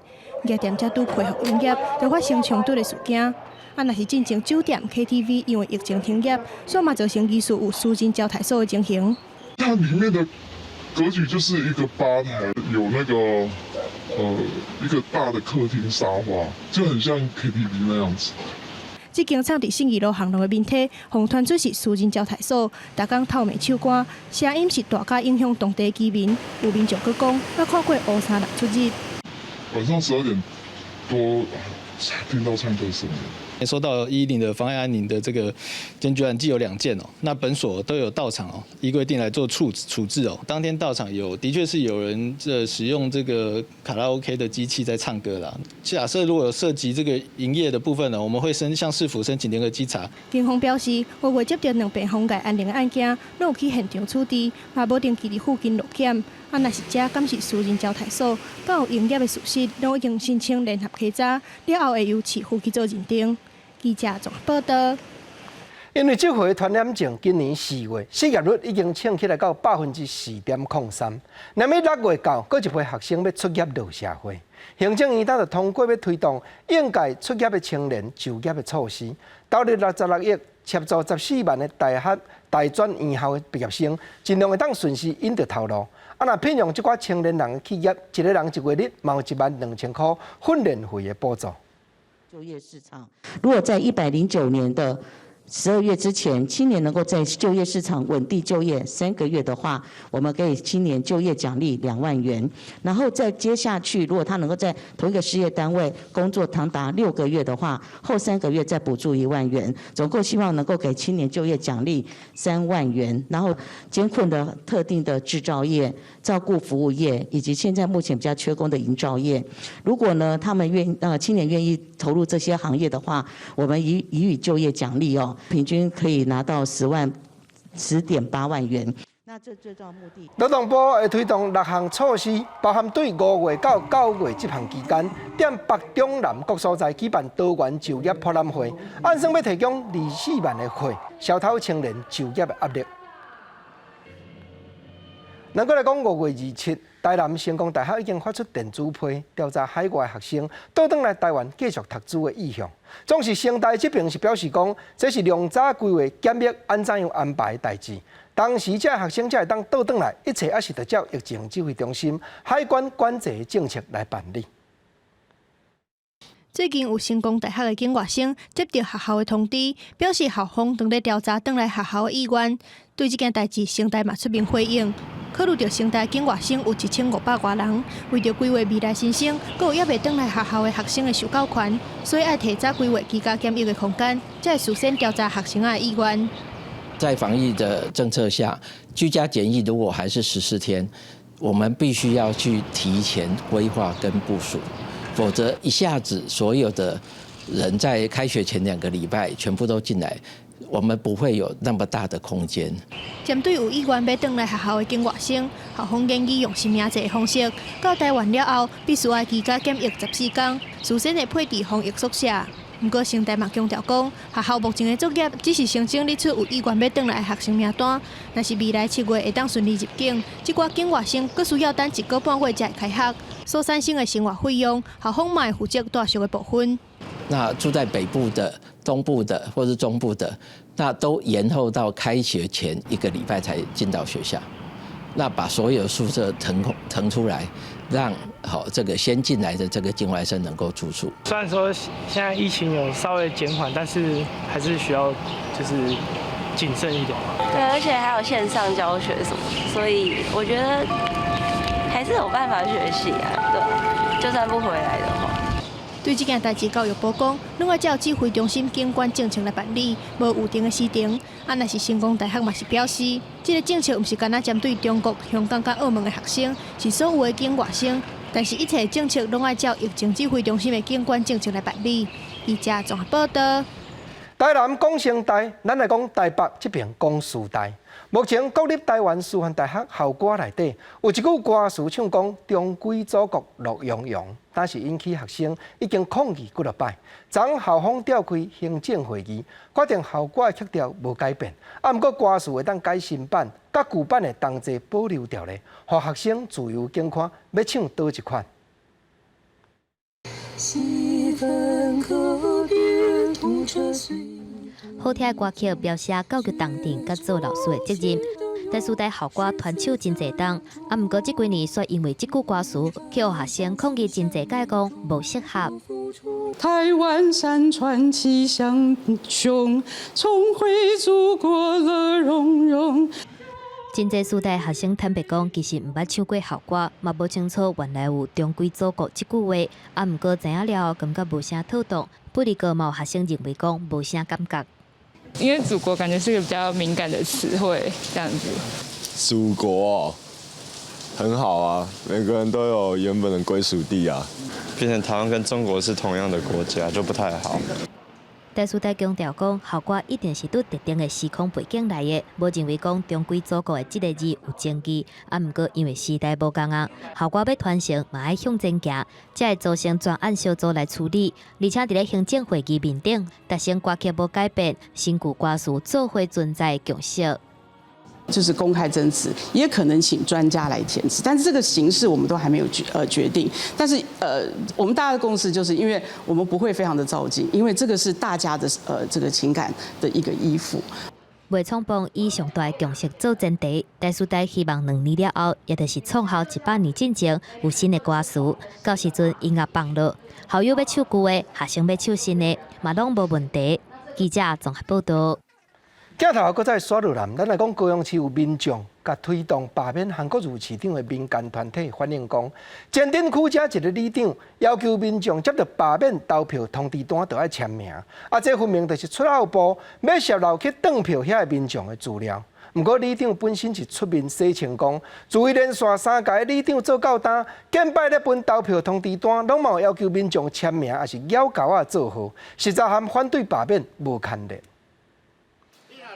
夜店才拄恢復營業，就發生衝突的事件。啊，若是進前酒店、KTV 因為疫情停業，煞嘛造成疑似有私人招待所的情形。它裡面的格局就是一個吧台，有那個一個大的客廳沙發，就很像 KTV 那樣子。這間藏佇信義路巷弄的面體，予傳出是私人招待所，逐工透明唱歌，聲音是大甲影響當地居民。有民眾閣講，捌看過烏衫人出入。晚上12點多聽到唱歌聲。收到110的妨礙安寧的這個檢舉案，計有兩件哦。那本所都有到場哦，依規定來做處置哦。當天到場有，的確是有人這使用這個卡拉 OK 的機器在唱歌啦。假設如果有涉及這個營業的部分呢，我們會申向市府申請聯合稽查。警方表示，五月接著兩遍妨礙安寧的案件，攏有去現場處置，嘛無定期佇附近路檢。啊，若是這敢是私人招待所，敢有營業的事實，攏已經申請聯合稽查，了後會由市府去做認定。記者綜合報道。因為這回傳染症今年4月失業率已經衝起來到4.03%，那麼6月到，閣一批學生欲出業落社會，行政院當就通過欲推動應屆出業的青年就業的措施，投入66億，協助14萬的大學、大專院校的畢業生，盡量會當順勢引著頭路。啊，若聘用這寡青年人去業，一個人一月日嘛有1萬2千箍訓練費的補助。就業市場，如果在109年的12月之前，青年能夠在就業市場穩定就業3個月的話，我們給青年就業獎勵2萬元。然後再接下去，如果他能夠在同一個事業單位工作長達6個月的話，後3個月再補助1萬元，總共希望能夠給青年就業獎勵3萬元。然後艱困的特定的製造業、照顧服務業以及現在目前比較缺工的營造業，如果呢他們願青年願意投入這些行業的話，我們予以就業獎勵哦。平均可以拿到10萬10.8萬元。那這最重要目的。勞動部會推動六項措施，包含對5月到9月這項期間，踮北中南各所在舉辦多元就業博覽會，按算欲提供24萬的貨，消除青年就業的壓力。咱閣來講5月27，台南成功大學已經發出電子批調查海外學生倒轉來台灣繼續讀書的意向。總是成大這邊是表示講，這是良早規劃檢疫按怎樣安排的代誌。當時這學生才會當倒轉來，一切猶是著照疫情指揮中心海關管制的政策來辦理。最近有成功大學的境外生接到學校的通知，表示校方正咧調查轉來學校的意願。對這件代誌，成大嘛出面回應。考慮著成大境外生有1500外人，為著規劃未來新生，閣有猶未轉來學校的學生的受教權，所以愛提早規劃居家檢疫的空間，才會事先調查學生的意願。在防疫的政策下，居家檢疫如果還是14天，我們必須要去提前規劃跟部署，否則一下子所有的人在開學前2個禮拜全部都進來，我們不會有那麼大的空間。針對有意願欲轉來學校的境外生，校方建議用實名制的方式，到台灣了後，必須愛居家檢疫14天，事先會配置防疫宿舍。毋過，成大嘛強調講，學校目前的作業只是先整理出有意願欲轉來的學生名單，若是未來7月會當順利入境，這寡境外生閣需要等一個半月才會開學，所產生的生活費用，校方嘛會負責住宿的部分。那住在北部的、東部的或是中部的，那都延後到開學前一個禮拜才進到學校。那把所有宿舍騰空騰出來，讓好這個先進來的這個境外生能夠住宿。雖然說現在疫情有稍微減緩，但是還是需要就是謹慎一點。對，而且還有線上教學什麼，所以我覺得還是有辦法學習啊。對，就算不回來的話。對這件代誌，教育部講，攏愛照指揮中心監管政策來辦理，無預定的時程。啊，若是成功大學嘛是表示，這個政策毋是干焦針對中國、香港佮澳門的學生，是所有的境外生。但是，一切政策攏愛照疫情指揮中心的監管政策來辦理。記者綜合報道。台南講成大，咱來講台北這爿講師大。目前國立台灣師範大學校歌內底有一句歌詞唱講“重歸祖國樂融融”，但是引起學生已經抗議幾落擺。昨校方召開行政會議，決定校歌的曲調無改變，啊，毋過歌詞會當改新版，佮舊版的同齊保留著咧，予學生自由揀看欲唱佗一款。西分可別痛徹歲。好聽的歌曲描寫教育重鎮佮做老師的責任。台師大校歌傳唱真濟冬，啊，毋過這幾年卻因為這句歌詞，去予學生抗議真濟屆講無適合。台灣山川氣象雄，重回祖國樂融融。真濟師大學生坦白講，其實毋捌唱過校歌，嘛無清楚原來有“重歸祖國”這句話。啊，毋過知影了後，感覺無啥妥當。不過嘛有學生認為講無啥感覺。因為祖國感覺是個比較敏感的詞彙，這樣子。祖國很好啊，每個人都有原本的歸屬地啊。變成台灣跟中國是同樣的國家，就不太好。台師大強調講，校歌一定是佇特定的時空背景來的，無認為講重歸祖國的這個字有爭議。啊，毋過因為時代無仝啊，校歌欲傳承嘛愛向前行，才會組成專案小組來處理。而且佇咧行政會議面頂，達成歌曲無改變，新舊歌詞做伙存在的共識。就是公開徵詞，也可能請專家來填詞，但是這個形式我們都還沒有決定。但是我們大家的共識就是，因為我們不會非常的躁進，因為這個是大家的這個情感的一個依附。袂衝動以上大的共識做前提，台師大希望2年了後，也就是創校100年進前有新的歌詞，到時陣音樂放落，校友欲唱舊的，學生欲唱新的，嘛攏無問題。記者綜合報道。鏡頭閣再刷落來，咱來講高雄市有民眾佮推動罷免韓國瑜市長的民間團體反映講，前鎮區遮一个里長要求民眾接著罷免投票通知單，著愛簽名，啊，這分明就是出口部欲泄露去轉票遐个民眾的資料。毋過里長本身是出面洗清講，自伊連續三屆里長做到今，見擺咧分投票通知單，攏嘛有要求民眾簽名，抑是咬鉤仔做號，實在和反對罷免無牽連。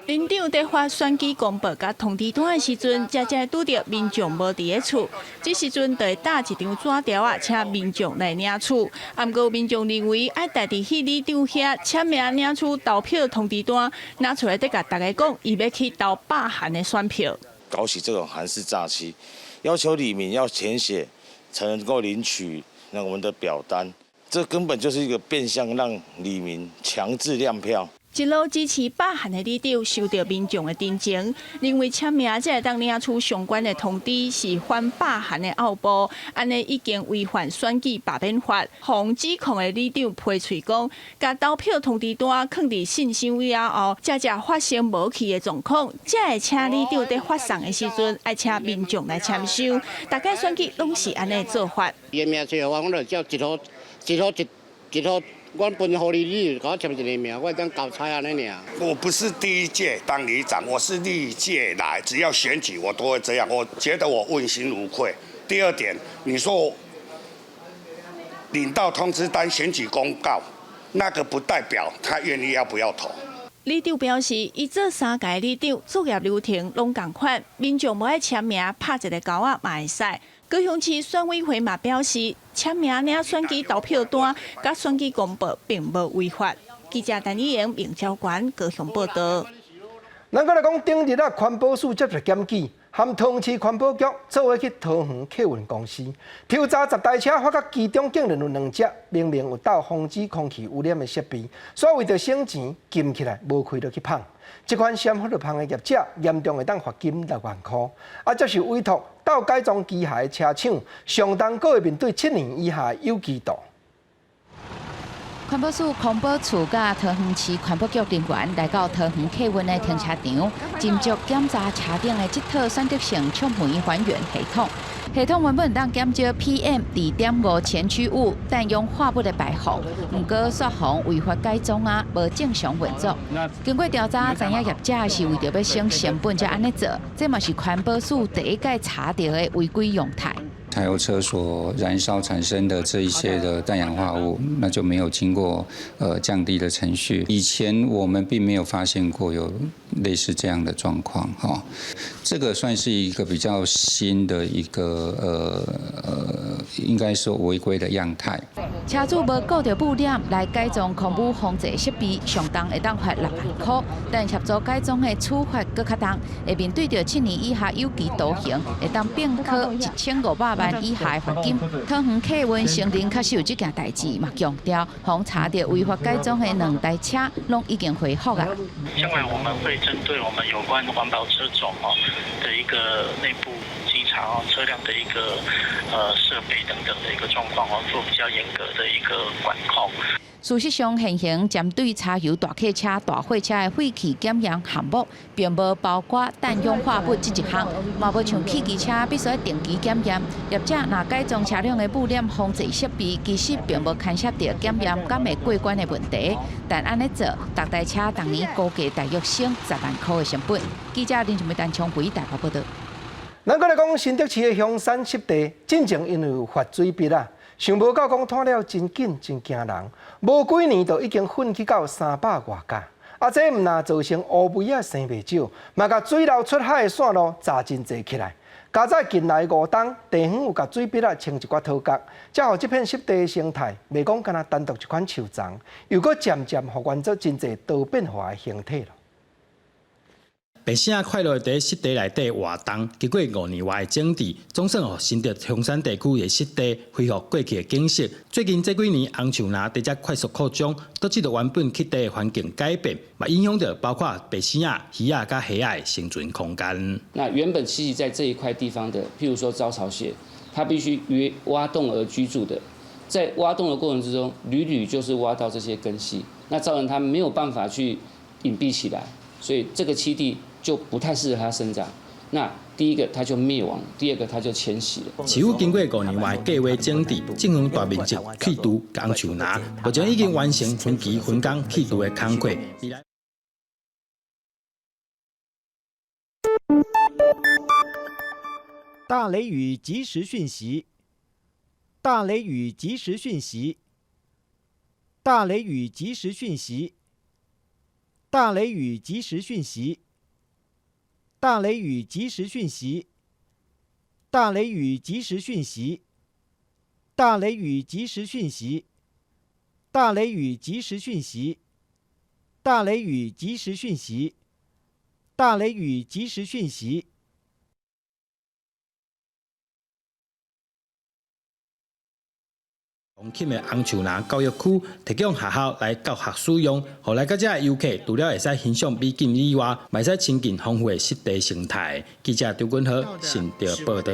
里長佇發選舉公報佮通知單的時陣，才才會拄著民眾無佇咧厝，這時陣就會貼一張紙條仔，請民眾來領取。啊，毋過民眾認為愛家己去里長遐簽名領取投票通知單，拿出來佇共大家講，伊欲去投罷韓的選票。搞起這種韓式詐欺，要求里民要填寫才能夠領取那我們的表單，這根本就是一個變相讓里民強制亮票。一路支持罷韓的里長受著民眾的同情，認為簽名才會當領取相關的通知是反罷韓的奧步，按呢已經違反選舉罷免法。予指控的里長批喙講，共投票通知單囥佇信箱了後，才才發生無去的狀況，才會請里長佇發送的時陣愛請民眾來簽收。逐屆選舉攏是按呢做法。伊的名冊予我，我就照一號一號一一號。我分予你，你就共我簽一个名，我會當交差按呢爾。我不是第一屆當里長，我是歷屆來，只要選舉我都會這樣。我覺得我問心無愧。第二點，你說領到通知單、選舉公告，那個不代表他願意要不要投。里長表示，伊做三屆里長，作業流程攏仝款，民眾無愛簽名，拍一个勾仔嘛會使。高雄市選委會嘛表示，簽名領選舉投票單，佮選舉公報並無違法。記者陳以瑩、明昭館高雄報導。咱閣來講，頂日啊，環保署接受檢舉，含桃園市環保局做伙去桃園客運公司抽查10台車，發覺其中竟然有兩隻明明有鬥防止空氣污染的設備，煞為著省錢禁起來，無開落去放。這款閃忽就放的業者，嚴重會當罰金6萬箍。啊，接受委託鬥改裝機械的車廠，上重閣會面對7年以下有期徒。環保署空保處佮桃園市環保局人員來到桃園客運的停車場，斟酌檢查車頂的這套選擇性觸媒還原系統。系統原本當減少 PM 2.5前驅物氮氧化物的排放，毋過煞予違法改裝啊，無正常運作。經過調查，知影業者是為著欲省成本才按呢做，這嘛是環保署第一擺查著的違規樣態。柴油車所燃燒產生的這一些的氮氧化物，那就沒有經過降低的程序。以前我們並沒有發現過有類似這樣的狀況，哈，這個算是一個比較新的一個應該說違規的樣態。車主無顧著污染來改裝空污防治設備，上重會當罰6萬箍，但協助改裝的處罰閣較重，會面對著7年以下有期徒刑，會當併科1500萬以下的罰金。桃園客運承認確實有這件代誌，嘛強調，予查著違法改裝的兩台車，攏已經恢復啊。將來我們會針對我們有關環保車種哦的一個內部稽查哦，車輛的一個設備等等的一個狀況哦，做比較嚴格的一個管控。事實上，現行針對柴油大客車、大貨車的廢氣檢驗項目，並無包括氮氧化物這一項，嘛無像汽機車必須定期檢驗。業者若改裝車輛的污染防治設備，其實並無牽涉著檢驗敢會過關的問題。但按呢做，逐台車逐年估計大約省10萬箍的成本。記者林俊梅、陳昌輝台北報導。咱閣來講新竹市的香山濕地，進前因為有發水筆啊，想無到講湠了真緊，真驚人，無幾年就已經噴去到300外甲。啊，這毋但造成烏龜仔生袂少，嘛共水流出海的線路閘真濟起來。佳哉近來5冬，地方有共水筆仔清一寡土角，才予這片濕地的生態，袂講干焦單獨一款樹叢，又閣漸漸復原做真濟多變化的形體囉。白猩快樂佇濕地內底活動，經過5年外的整治，總算予新竹香山地區的濕地恢復過去的景色。最近這幾年，紅樹林佇遮快速擴張，導致著原本濕地的環境改變，嘛影響著包括白猩仔、魚仔佮蝦仔的生存空間。那原本棲息在這一塊地方的，譬如說招潮蟹，它必須於挖洞而居住的，在挖洞的過程之中，屢屢就是挖到這些根系，那造成它沒有辦法去隱蔽起來，所以這個棲地就不太適合它生長。那第一個它就滅亡，第二個它就遷徙了。市府經過5年外計劃整治，進行大面積去除紅樹林，目前已經完成分期分工去除的工課。大雷雨即時訊息，大雷雨即時訊息，大雷雨即時訊息，大雷雨即時訊息，大雷雨即時訊息，大雷雨即時訊息，大雷雨即時訊息，大雷雨即時訊息，大雷雨即時訊息，大雷雨即時訊息。黃金的紅樹林教育區提供學校來教學使用，予來到遮的遊客除了會使欣賞美景以外，嘛會使親近豐富的濕地生態。記者張君豪新竹報導。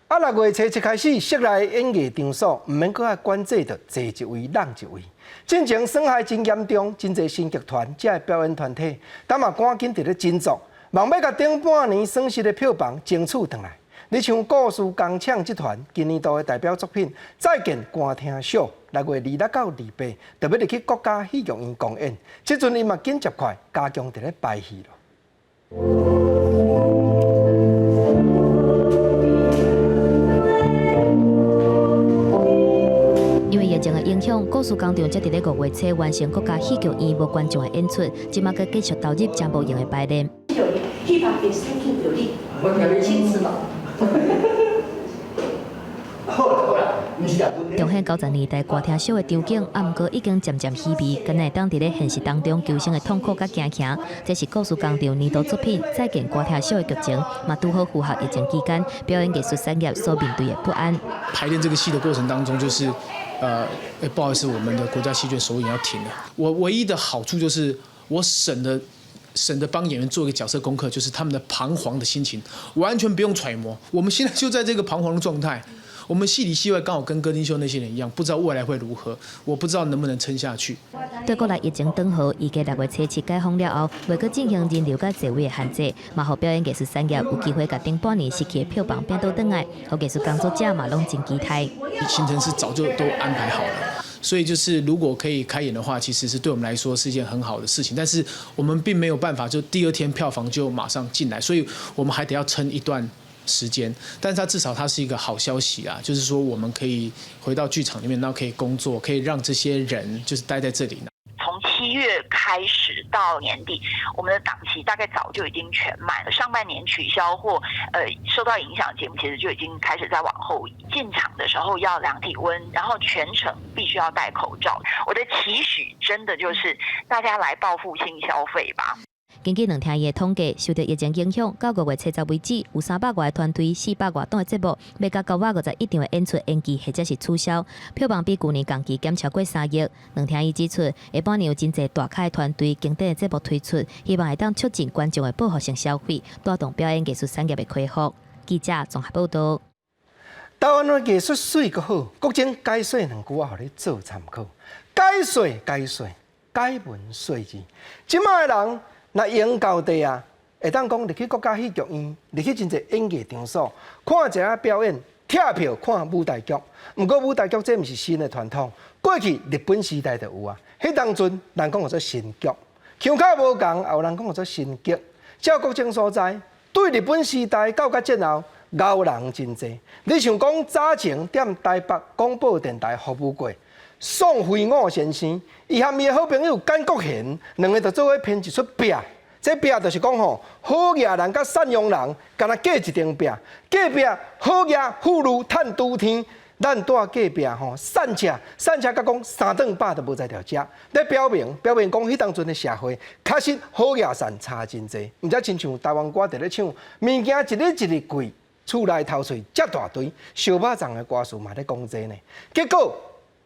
啊，六月初七開始，室內演藝場所毋免閣愛管制，著坐一位挵一位。進前損害真嚴重，真濟新劇團、遮的表演團體，今嘛趕緊佇咧振作，望欲共頂半年損失的票房爭取轉來。你像故事工廠集團今年度的代表作品《再見歌廳秀》，6月26到28，就欲入去國家戲劇院公演。這陣𪜶嘛緊接快加強佇咧排戲咯。因為疫情的影響，故事工廠才佇咧5月初完成國家戲劇院無觀眾的演出，這馬閣繼續投入真無閒的排練。重現90年代歌廳秀的場景，啊，毋過已經漸漸稀微，敢若會當佇咧現實當中求生的痛苦佮驚嚇。這是故事工廠年度作品《再見歌廳秀》的劇情，嘛拄好符合疫情期間表演藝術產業所面對的不安。排練這個戲的過程當中，就是，不好意思，我們的國家戲劇首演要停了。我唯一的好處就是我省得幫演員做一個角色功課，就是他們的彷徨的心情，完全不用揣摩。我們現在就在這個彷徨的狀態，我們戲裡戲外剛好跟歌廳秀那些人一樣，不知道未來會如何，我不知道能不能撐下去。對國內疫情斷河，預計6月初七解封了後，袂閣進行人流佮座位的限制，嘛予表演藝術產業有機會共頂半年失去的票房拼倒轉來，予藝術工作者嘛攏真期待。行程是早就都安排好了。所以就是如果可以開演的話，其實是對我們來說是一件很好的事情。但是我們並沒有辦法，就第二天票房就馬上進來，所以我們還得要撐一段時間。但是它至少它是一個好消息啊，就是說我們可以回到劇場裡面，然後可以工作，可以讓這些人就是待在這裡。從7月開始到年底，我們的檔期大概早就已經全滿了。上半年取消或受到影響的節目，其實就已經開始在往後移。進場的時候要量體溫，然後全程必須要戴口罩。我的期許真的就是大家來報復性消費吧。根據兩廳院的統計，受到疫情影響，到5月初十為止，有300外個團隊、400外檔的節目，欲到951場的演出延期或者是取消，票房比舊年同期減超過3億。兩廳院指出，下半年有真濟大咖的團隊、經典的節目推出，希望會當促進觀眾的報復性消費，帶動表演藝術產業的恢復。記者綜合報導。台灣的藝術媠閣好，國政解說兩句話，予你做參考。解說解說，解文說字，這擺的人。若閒到地啊，會當講入去國家戲劇院，入去真濟演藝場所，看一下表演，拆票看舞台劇。毋過舞台劇這毋是新的傳統，過去日本時代就有啊。彼當陣人講叫做神劇，腔口無仝，也有人講叫做神劇。照國政所在，對日本時代到甲戰後，𠢕人真濟。你像講早前踮台北廣播電臺服務過。宋輝武先生，伊和伊的好朋友簡國賢，兩个就做伙編一齣壁。這壁就是講吼，好額人佮赡養人，敢若隔一層壁，隔壁好額婦女趁拄天，咱住隔壁吼，散赤散赤，佮講三頓飽都無才調食。咧表明表明講，彼當陣的社會確實好額善差真濟，毋知親像台灣歌佇咧唱，物件一日一日貴，厝內頭喙遮大堆，燒肉粽的歌詞嘛咧講這呢。結果。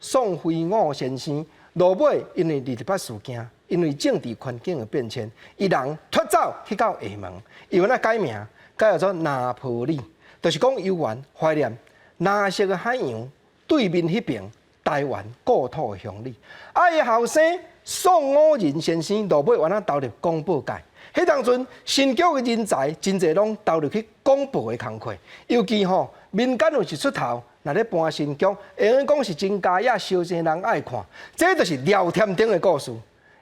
宋輝武先生落尾因為28事件，因為政治環境的變遷，伊人脫走去到廈門，伊按怎改名，改叫做拿坡里，就是講猶原懷念藍色的海洋對面彼爿台灣故土的鄉里。啊，伊後生宋武仁先生落尾原來投入廣播界，彼當陣新劇的人才真濟攏投入去廣播的工課，尤其吼民間有一出頭。若咧搬新劇，會用講是真佳也燒錢人愛看，這就是廖添丁的故事。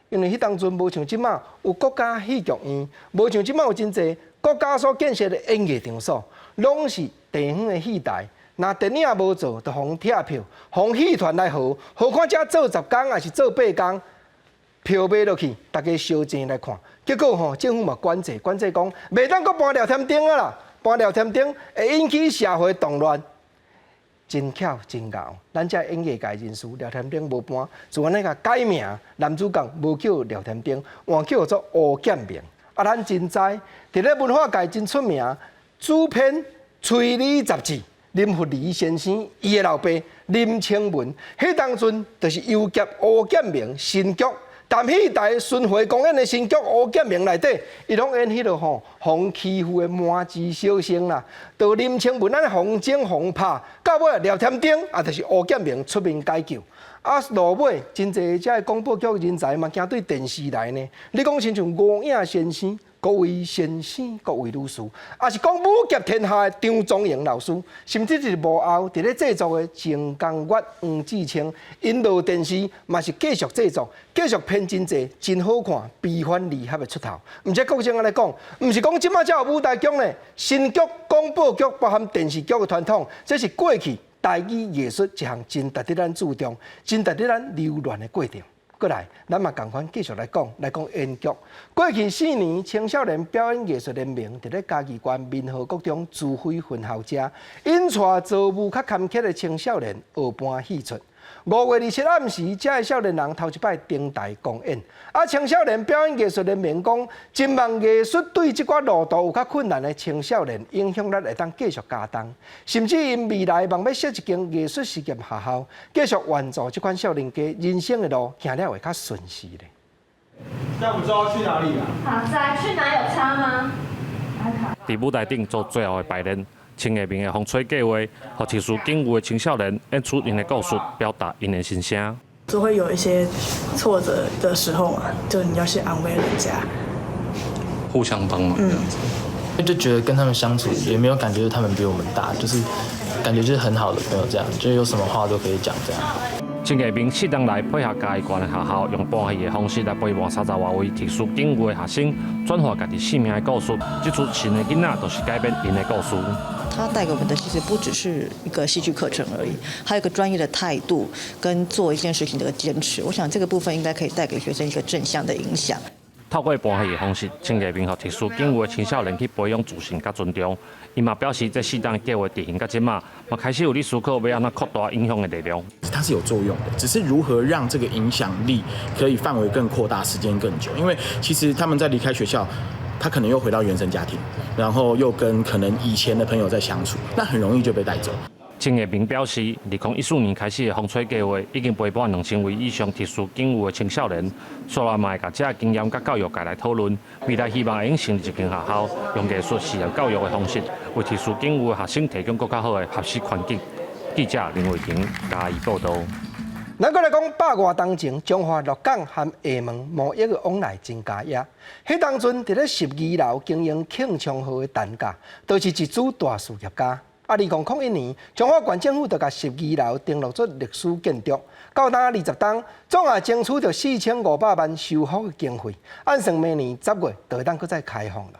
因為彼當陣無像這馬有國家戲劇院，無像這馬有真濟國家所建設的演藝場所，攏是地方的戲台。若電影無做，就予人拆票，予戲團來號，何況才做10工，抑是做8工，票買落去，大家相爭來看。結果吼，政府嘛管制，管制講，袂當閣搬廖添丁啊啦，搬廖添丁會引起社會動亂。真巧真𠢕，咱遮演藝界人士廖添丁無搬，就按呢共改名，男主角無叫廖添丁，換叫做吳建明。啊，咱真知，佇咧文化界真出名，主編《催你雜誌》林佛禮先生，伊的老爸林清文，彼當陣就是遊俠吳建明新劇，淡戲台巡迴公演的新劇吳建明內底，伊攏演彼個吼，予欺負的麻糍小生啦。到林清文按呢予整予拍，到尾廖添丁啊，就是吳建明出面解救。啊，落尾真濟遮的廣播劇人才嘛，驚對電視來呢。你講親像吳影先生、各位先生、各位女士，抑是講武俠天下的張宗榮老師，甚至是幕後佇咧製作的鄭江月、黃志清，𪜶落電視嘛是繼續製作，繼續編真濟真好看、悲歡離合的出頭。毋知國政按呢講，毋是講這擺才有舞台劇呢？新劇、廣播劇包含電視劇的傳統，這是過去台語藝術一項真值得咱注重、真值得咱留戀的過程。過來，咱嘛仝款繼續來講，來講演劇。過去四年，青少年表演藝術聯盟佇咧嘉義縣民和國中慈輝分校遮，引帶遭遇較坎坷的青少年學搬戲出。5月27暗時，遮的少年人頭一擺登台公演。啊，青少年表演藝術聯盟講，真望藝術對這寡路途有較困難的青少年影響力會當繼續加重，甚至𪜶未來望欲設一間藝術實驗學校，繼續援助這款少年家人生的路行了會較順勢咧。這樣不知道去哪裡啊？好在去哪有差嗎？佇舞台頂做最後的排練。青藝明的風吹計畫，予特殊境遇的青少年演出𪜶的故事，表達𪜶的心聲。都會有一些挫折的時候嘛，就你要去安慰人家，互相幫忙這樣子。就覺得跟他們相處也沒有感覺他們比我們大，就是感覺就是很好的朋友這樣，就有什麼話都可以講這樣。青藝明四年來配合嘉義縣的學校，用搬戲的方式來陪伴三十外位特殊境遇的學生，轉化家己生命的故事。這齣新的囡仔，就是改變𪜶的故事。他帶給我們的其實不只是一個戲劇課程而已，還有一個專業的態度跟做一件事情的堅持。我想這個部分應該可以帶給學生一個正向的影響。透過搬戲的方式，青藝明予特殊境遇的青少年去培養自信佮尊重。伊嘛表示，這四冬計畫執行到這馬，嘛開始有咧思考欲按怎擴大影響的力量。它是有作用的，只是如何讓這個影響力可以範圍更擴大，時間更久。因為其實他們在離開學校，他可能又回到原生家庭，然後又跟可能以前的朋友在相處，那很容易就被帶走。青藝明表示，2014年開始的風吹計畫已經陪伴2000位以上特殊境遇的青少年，煞來嘛會共這經驗佮教育界來討論，未來希望會用成立一間學校，用藝術實驗教育的方式，為特殊境遇的學生提供閣較好的學習環境。記者林慧婷嘉義報道。咱閣來講百外冬前，彰化鹿港和廈門貿易的往來真佳也。彼當陣佇咧12樓經營慶昌號的陳甲，都是一組大事業家。啊，2001年，彰化縣政府就共12樓登錄做歷史建築。到今20冬，總也爭取著4500萬修復的經費，按算明年10月就會當閣再開放了。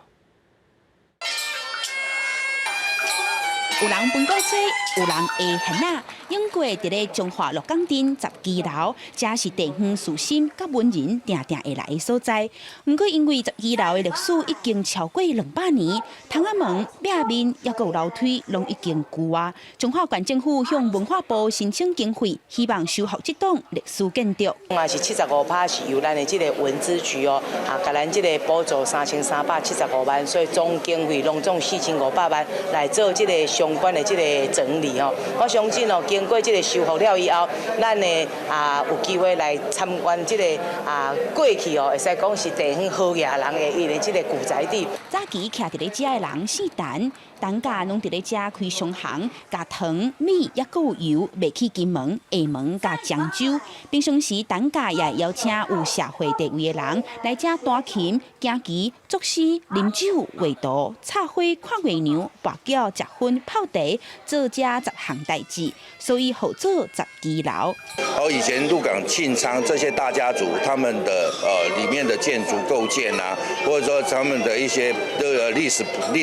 有人分鼓吹，有人下弦仔。永過佇咧彰化鹿港鎮十基樓，這是地方士紳佮文人定定會來的所在。毋過因為十基樓的歷史已經超過200年，窗仔門、壁面抑閣有樓梯，攏已經舊啊。彰化縣政府向文化部申請經費，希望修復這棟歷史建築。嘛是75%是由咱的這個文資局哦，啊，共咱這個補助3375萬，所以總經費攏總4500萬來做這個相關的這個整理哦。我相信哦，經過這個修復了以後，咱的啊有機會來參觀這個啊過去哦，會使講是地方好額人的伊的這個舊宅地。早期徛佇咧遮的人姓陳，陳家攏佇咧遮開商行，共糖、米抑閣有油賣去金門、廈門佮漳州。平常時，陳家也會邀請有社會地位的人來遮彈琴、行棋、作詩、啉酒、畫圖、插花、看月娘、跋筊、食薰、泡茶，做這10項代誌，所以號做十基樓。哦，以前鹿港慶昌這些大家族，他們的裡面的建築構建啊，或者說他們的一些的歷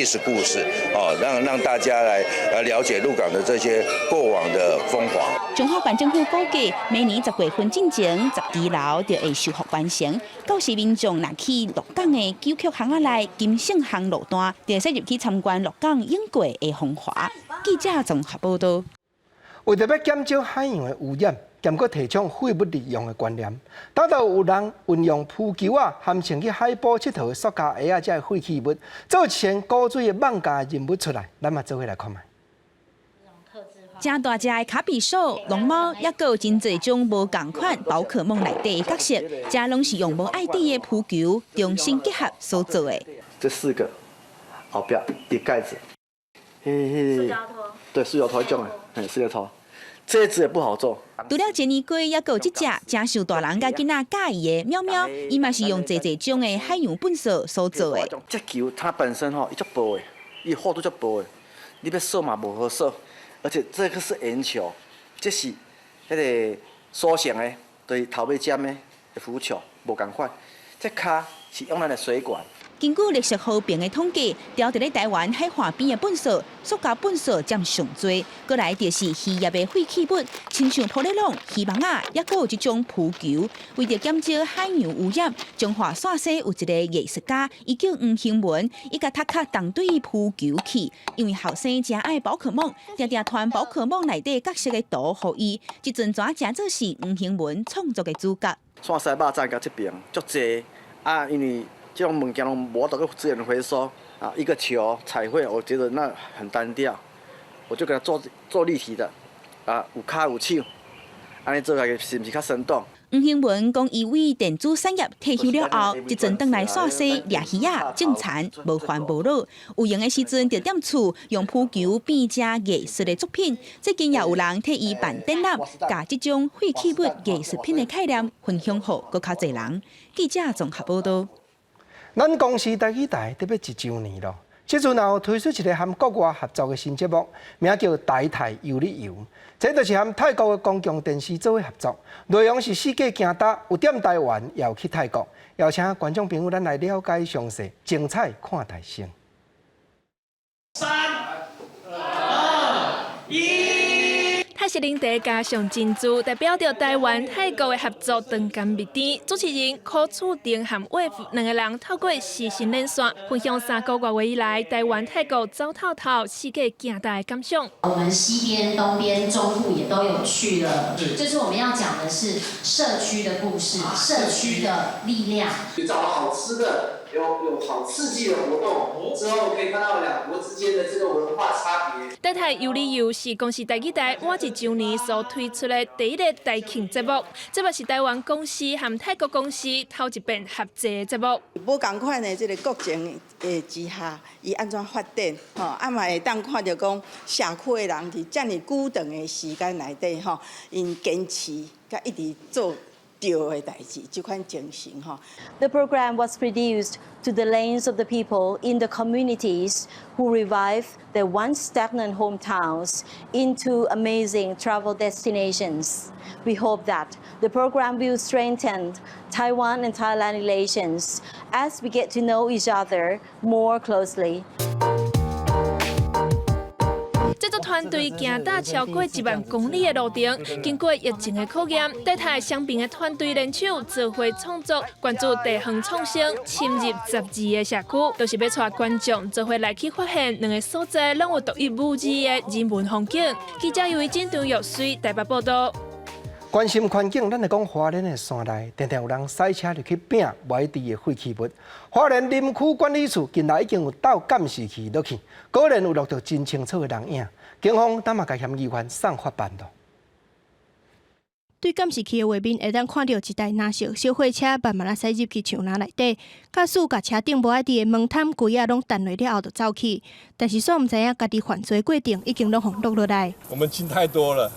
史故事，哦，哦，讓大家來了解鹿港的這些過往的風華。彰化縣政府估計，明年10月份進前，十支樓就會修復完成。到時民眾若去鹿港的九曲巷仔內金盛巷路段，就會使入去參觀鹿港湧過的風華。記者綜合報道。為著欲減少海洋的污染，兼閣提倡廢物利用的觀念，當頭有人運用浮球仔，含穿去海埔𨑨迌的塑膠鞋仔，這個廢棄物，做一件古錐的艋舺人物出來，咱嘛做伙來看覓。誠大隻的卡比獸、龍貓，抑閣有真濟種無仝款寶可夢內底的角色，這攏是用無愛滴的浮球重新結合所做的。這四個後壁的蓋子，嘿嘿，對，塑膠托這種的，塑膠托，這隻也不好做。除了傑尼龜，抑閣有這隻誠受大人佮囡仔佮意的喵喵，伊嘛是用濟濟種的海洋糞埽所做的。這球它本身吼，伊足薄的，伊厚度足薄的，你欲掃嘛無好掃。而且這個是圓球，這是彼个塑形的，就是頭尾尖的浮球，無仝款。這跤是用咱的水管。根據綠色和平的統計，牢佇咧台灣海岸邊的糞埽、塑膠糞埽佔上濟，過來就是漁業的廢棄物，親像玻璃籠、漁網仔，抑閣有這種浮球。為著減少海洋污染，彰化線西有一个藝術家，伊叫黃興文，伊共頭殼動對浮球去，因為後生誠愛寶可夢，定定傳寶可夢內底角色的圖予伊，這陣怎誠做是黃興文創作的主角。線西肉棧佮這爿足濟啊，因為這種物件攏無法度資源回收啊，一個球彩繪，我覺得那很單調，我就給它做做立體的，啊，有跤有手，按呢做來是毋是較生動？黃興文講，伊為電子產業退休了後，這陣轉來線西掠魚仔、種田，無煩無惱。有閒的時陣，就踮厝用浮球變成藝術的作品。最近也有人替伊辦展覽，共這種廢棄物藝術品的概念分享予閣較濟人。記者綜合報道。咱公視台語台得欲一週年囉，這陣也有推出一个和國外合作的新節目，名叫《台泰遊你遊》。這就是和泰國的公共電視做伙合作，內容是四界行踏，有踮台灣，也有去泰國。邀請觀眾朋友，咱來了解詳細，精彩看台先。三、二、一。泰式奶茶加上珍珠，代表著台灣泰國的合作長甘蜜甜。主持人柯厝定和魏福兩个人透過視訊連線，分享3個外月以來台灣泰國走透透四界行踏的感想。我們西邊、東邊、中部也都有去了。這次我們要講的是社區的故事，社區的力量。找好吃的，有好刺激的活動，之後可以看到兩國之間的這個文化差別。台泰遊你遊是公視台語台滿一週年所推出的第一个台慶節目，這嘛是台灣公視和泰國公視頭一遍合作的節目。無仝款的這个國情的之下，伊按怎發展？吼，啊嘛會當看著講社區的人佇遮爾久長的時間內底，吼，𪜶堅持佮一直做對的代誌，這款精神吼。 The program was produced through the lens of the people in the communities who revive their once stagnant hometowns into amazing travel destinations. We hope that the program will strengthen Taiwan and Thailand relations as we get to know each other more closely. 這組團隊行踏超過1萬公里的路程，經過疫情的考驗，台泰雙邊的團隊聯手做伙創作，關注地方創生，深入12个社區，就是欲帶觀眾做伙來去發現兩个所在攏有獨一無二的人文風景。記者尤維真、張玉水台北報道。關心環境，咱來講花蓮的山內，定定有人駛車入去拚無愛滴的廢棄物。花蓮林區管理處近來已經有鬥監視器落去，果然有錄著真清楚的人影。警方當嘛共嫌疑犯送法辦囉。對監視器的畫面，會當看著一台藍色小貨車慢慢仔駛入去樹林內底，駕駛共車頂無愛滴的毛毯、櫃仔攏擲落了後就走去，但是煞毋知影家己犯罪過程已經攏予錄落來。我們清太多了。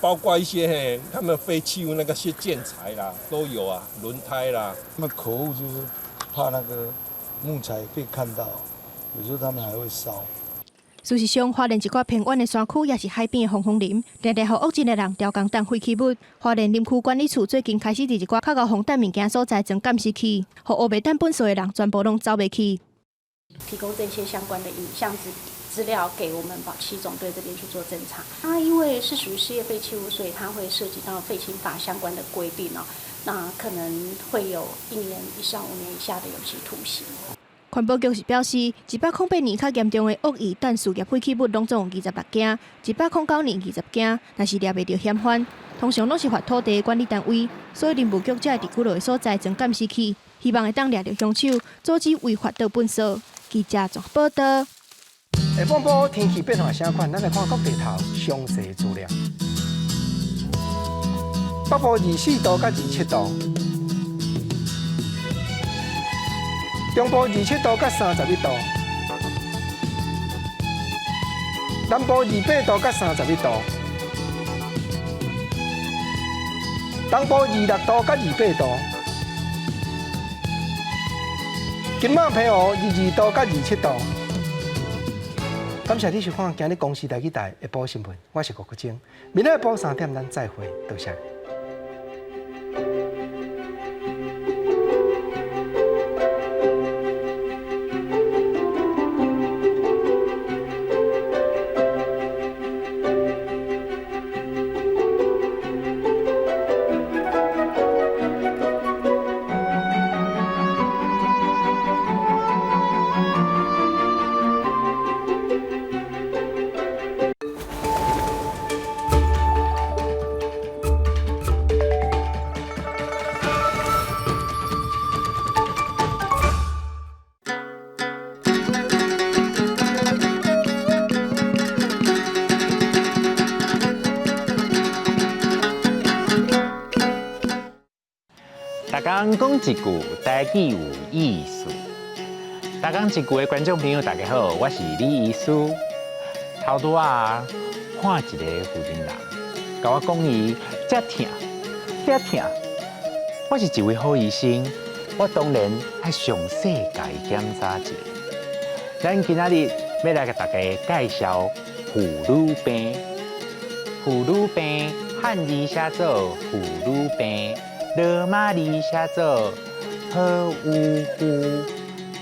包括一些嘿，他們廢棄物那個些建材啦，都有啊，輪胎啦。那可惡就是怕那個木材被看到，有時候他們還會燒。事實上，花蓮一寡偏遠的山區，抑是海邊的防風林，定定予惡質的人刁工擲廢棄物。花蓮林區管理處最近開始佇一寡較𠢕防擲物件所在裝監視器，予烏白擲糞埽的人全部攏走袂去。提供這些相關的影像資資料給我們保七總隊這邊去做偵查。它因為是屬於事業廢棄物，所以它會涉及到廢清法相關的規定哦。那可能會有1年以上5年以下的有期徒刑。環保局是表示，108年較嚴重的惡意氮事業廢棄物攏總有26件，109年20件，若是掠袂著嫌犯，通常攏是罰土地管理單位，所以林務局才會佇幾落个所在裝監視器，希望會當掠著兇手，阻止違法倒糞埽。記者綜合報導。下半晡天氣變化啥款？咱來看各地頭詳細資料。北部24度佮27度，中部27度佮31度，南部28度佮31度，東部26度佮28度，金馬澎湖22度佮27度。感謝你收看今日公視台語台下晡新聞，我是郭國晶。明仔下晡3點，咱再會，多謝。逐工講一句台語有意思。逐工一句的觀眾朋友，大家好，我是李醫師。頭拄仔看一个婦人人，共我講伊遮疼，遐疼。我是一位好醫生，我當然愛詳細共伊檢查一下。咱今仔日欲來共大家介紹婦女病。婦女病漢字寫做婦女病。羅馬字寫做好有婦，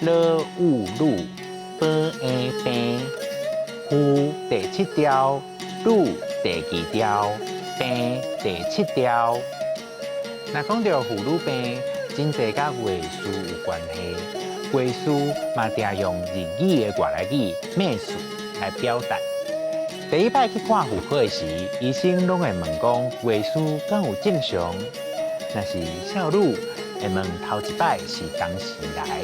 羅有女，保嬰病。婦第七調，女第二調，病第七調。若講著婦女病，真濟佮月事有關係。月事嘛定用日語的外來語「咩事」來表達。第一擺去看婦科的時，醫生攏會問講月事敢有正常？若是少女會問頭一擺是當時來，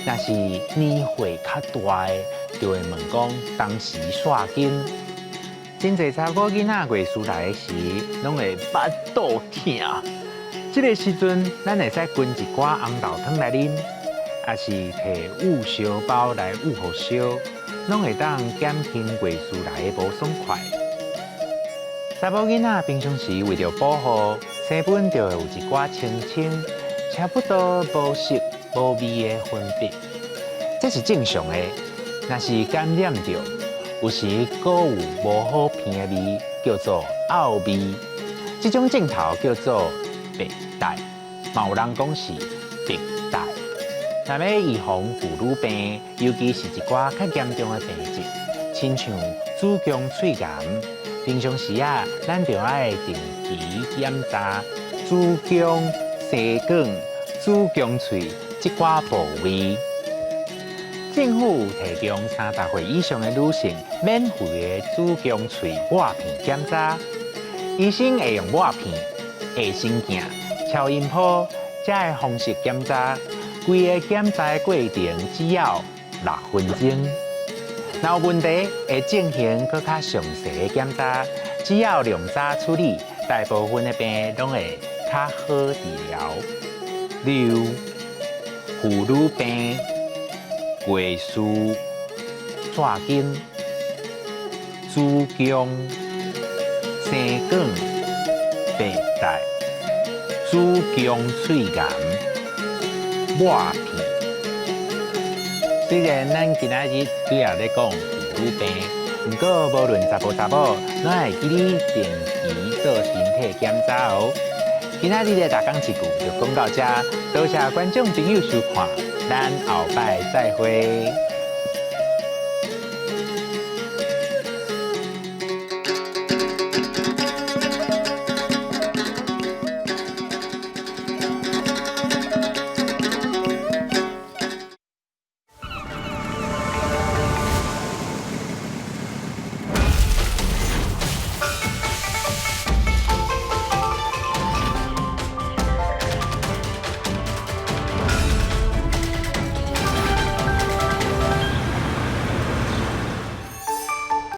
若是年歲較大的，就會問講當時煞經。真濟查某囡仔月事來的時，攏會腹肚疼。這个時陣，咱會使滾一寡紅豆湯來啉，抑是提捂燒包來捂予燒，攏會當減輕月事來的無爽快。查某囡仔平常時為著保護，生本就會有一寡清清，差不多無色無味的分泌，這是正常的。若是感染著，有時閣有無好鼻的味，叫做漚味。這種症頭叫做白帶，嘛有人講是白帶。若欲預防婦女病，尤其是一寡較嚴重的病症，親像子宮喙癌。平常時啊，咱就愛定期檢查子宮、生管、子宮喙這寡部位。政府提供30歲以上的女性免費的子宮喙抹片檢查，醫生會用抹片、衛生鏡、超音波這个方式檢查。規個檢查的過程只要6分鐘。若有問題，會進行閣較詳細的檢查。只要量早處理，大部分的病攏會較好治療。例如，婦女病、月事、煞經、子宮、生管、白帶、子宮喙癌、抹片。雖然咱今仔日主要咧講婦女病，毋過無論查埔查某，攏會記得定期做身體檢查哦。今仔日的逐工一句就講到遮，多謝觀眾朋友收看，咱後擺再會。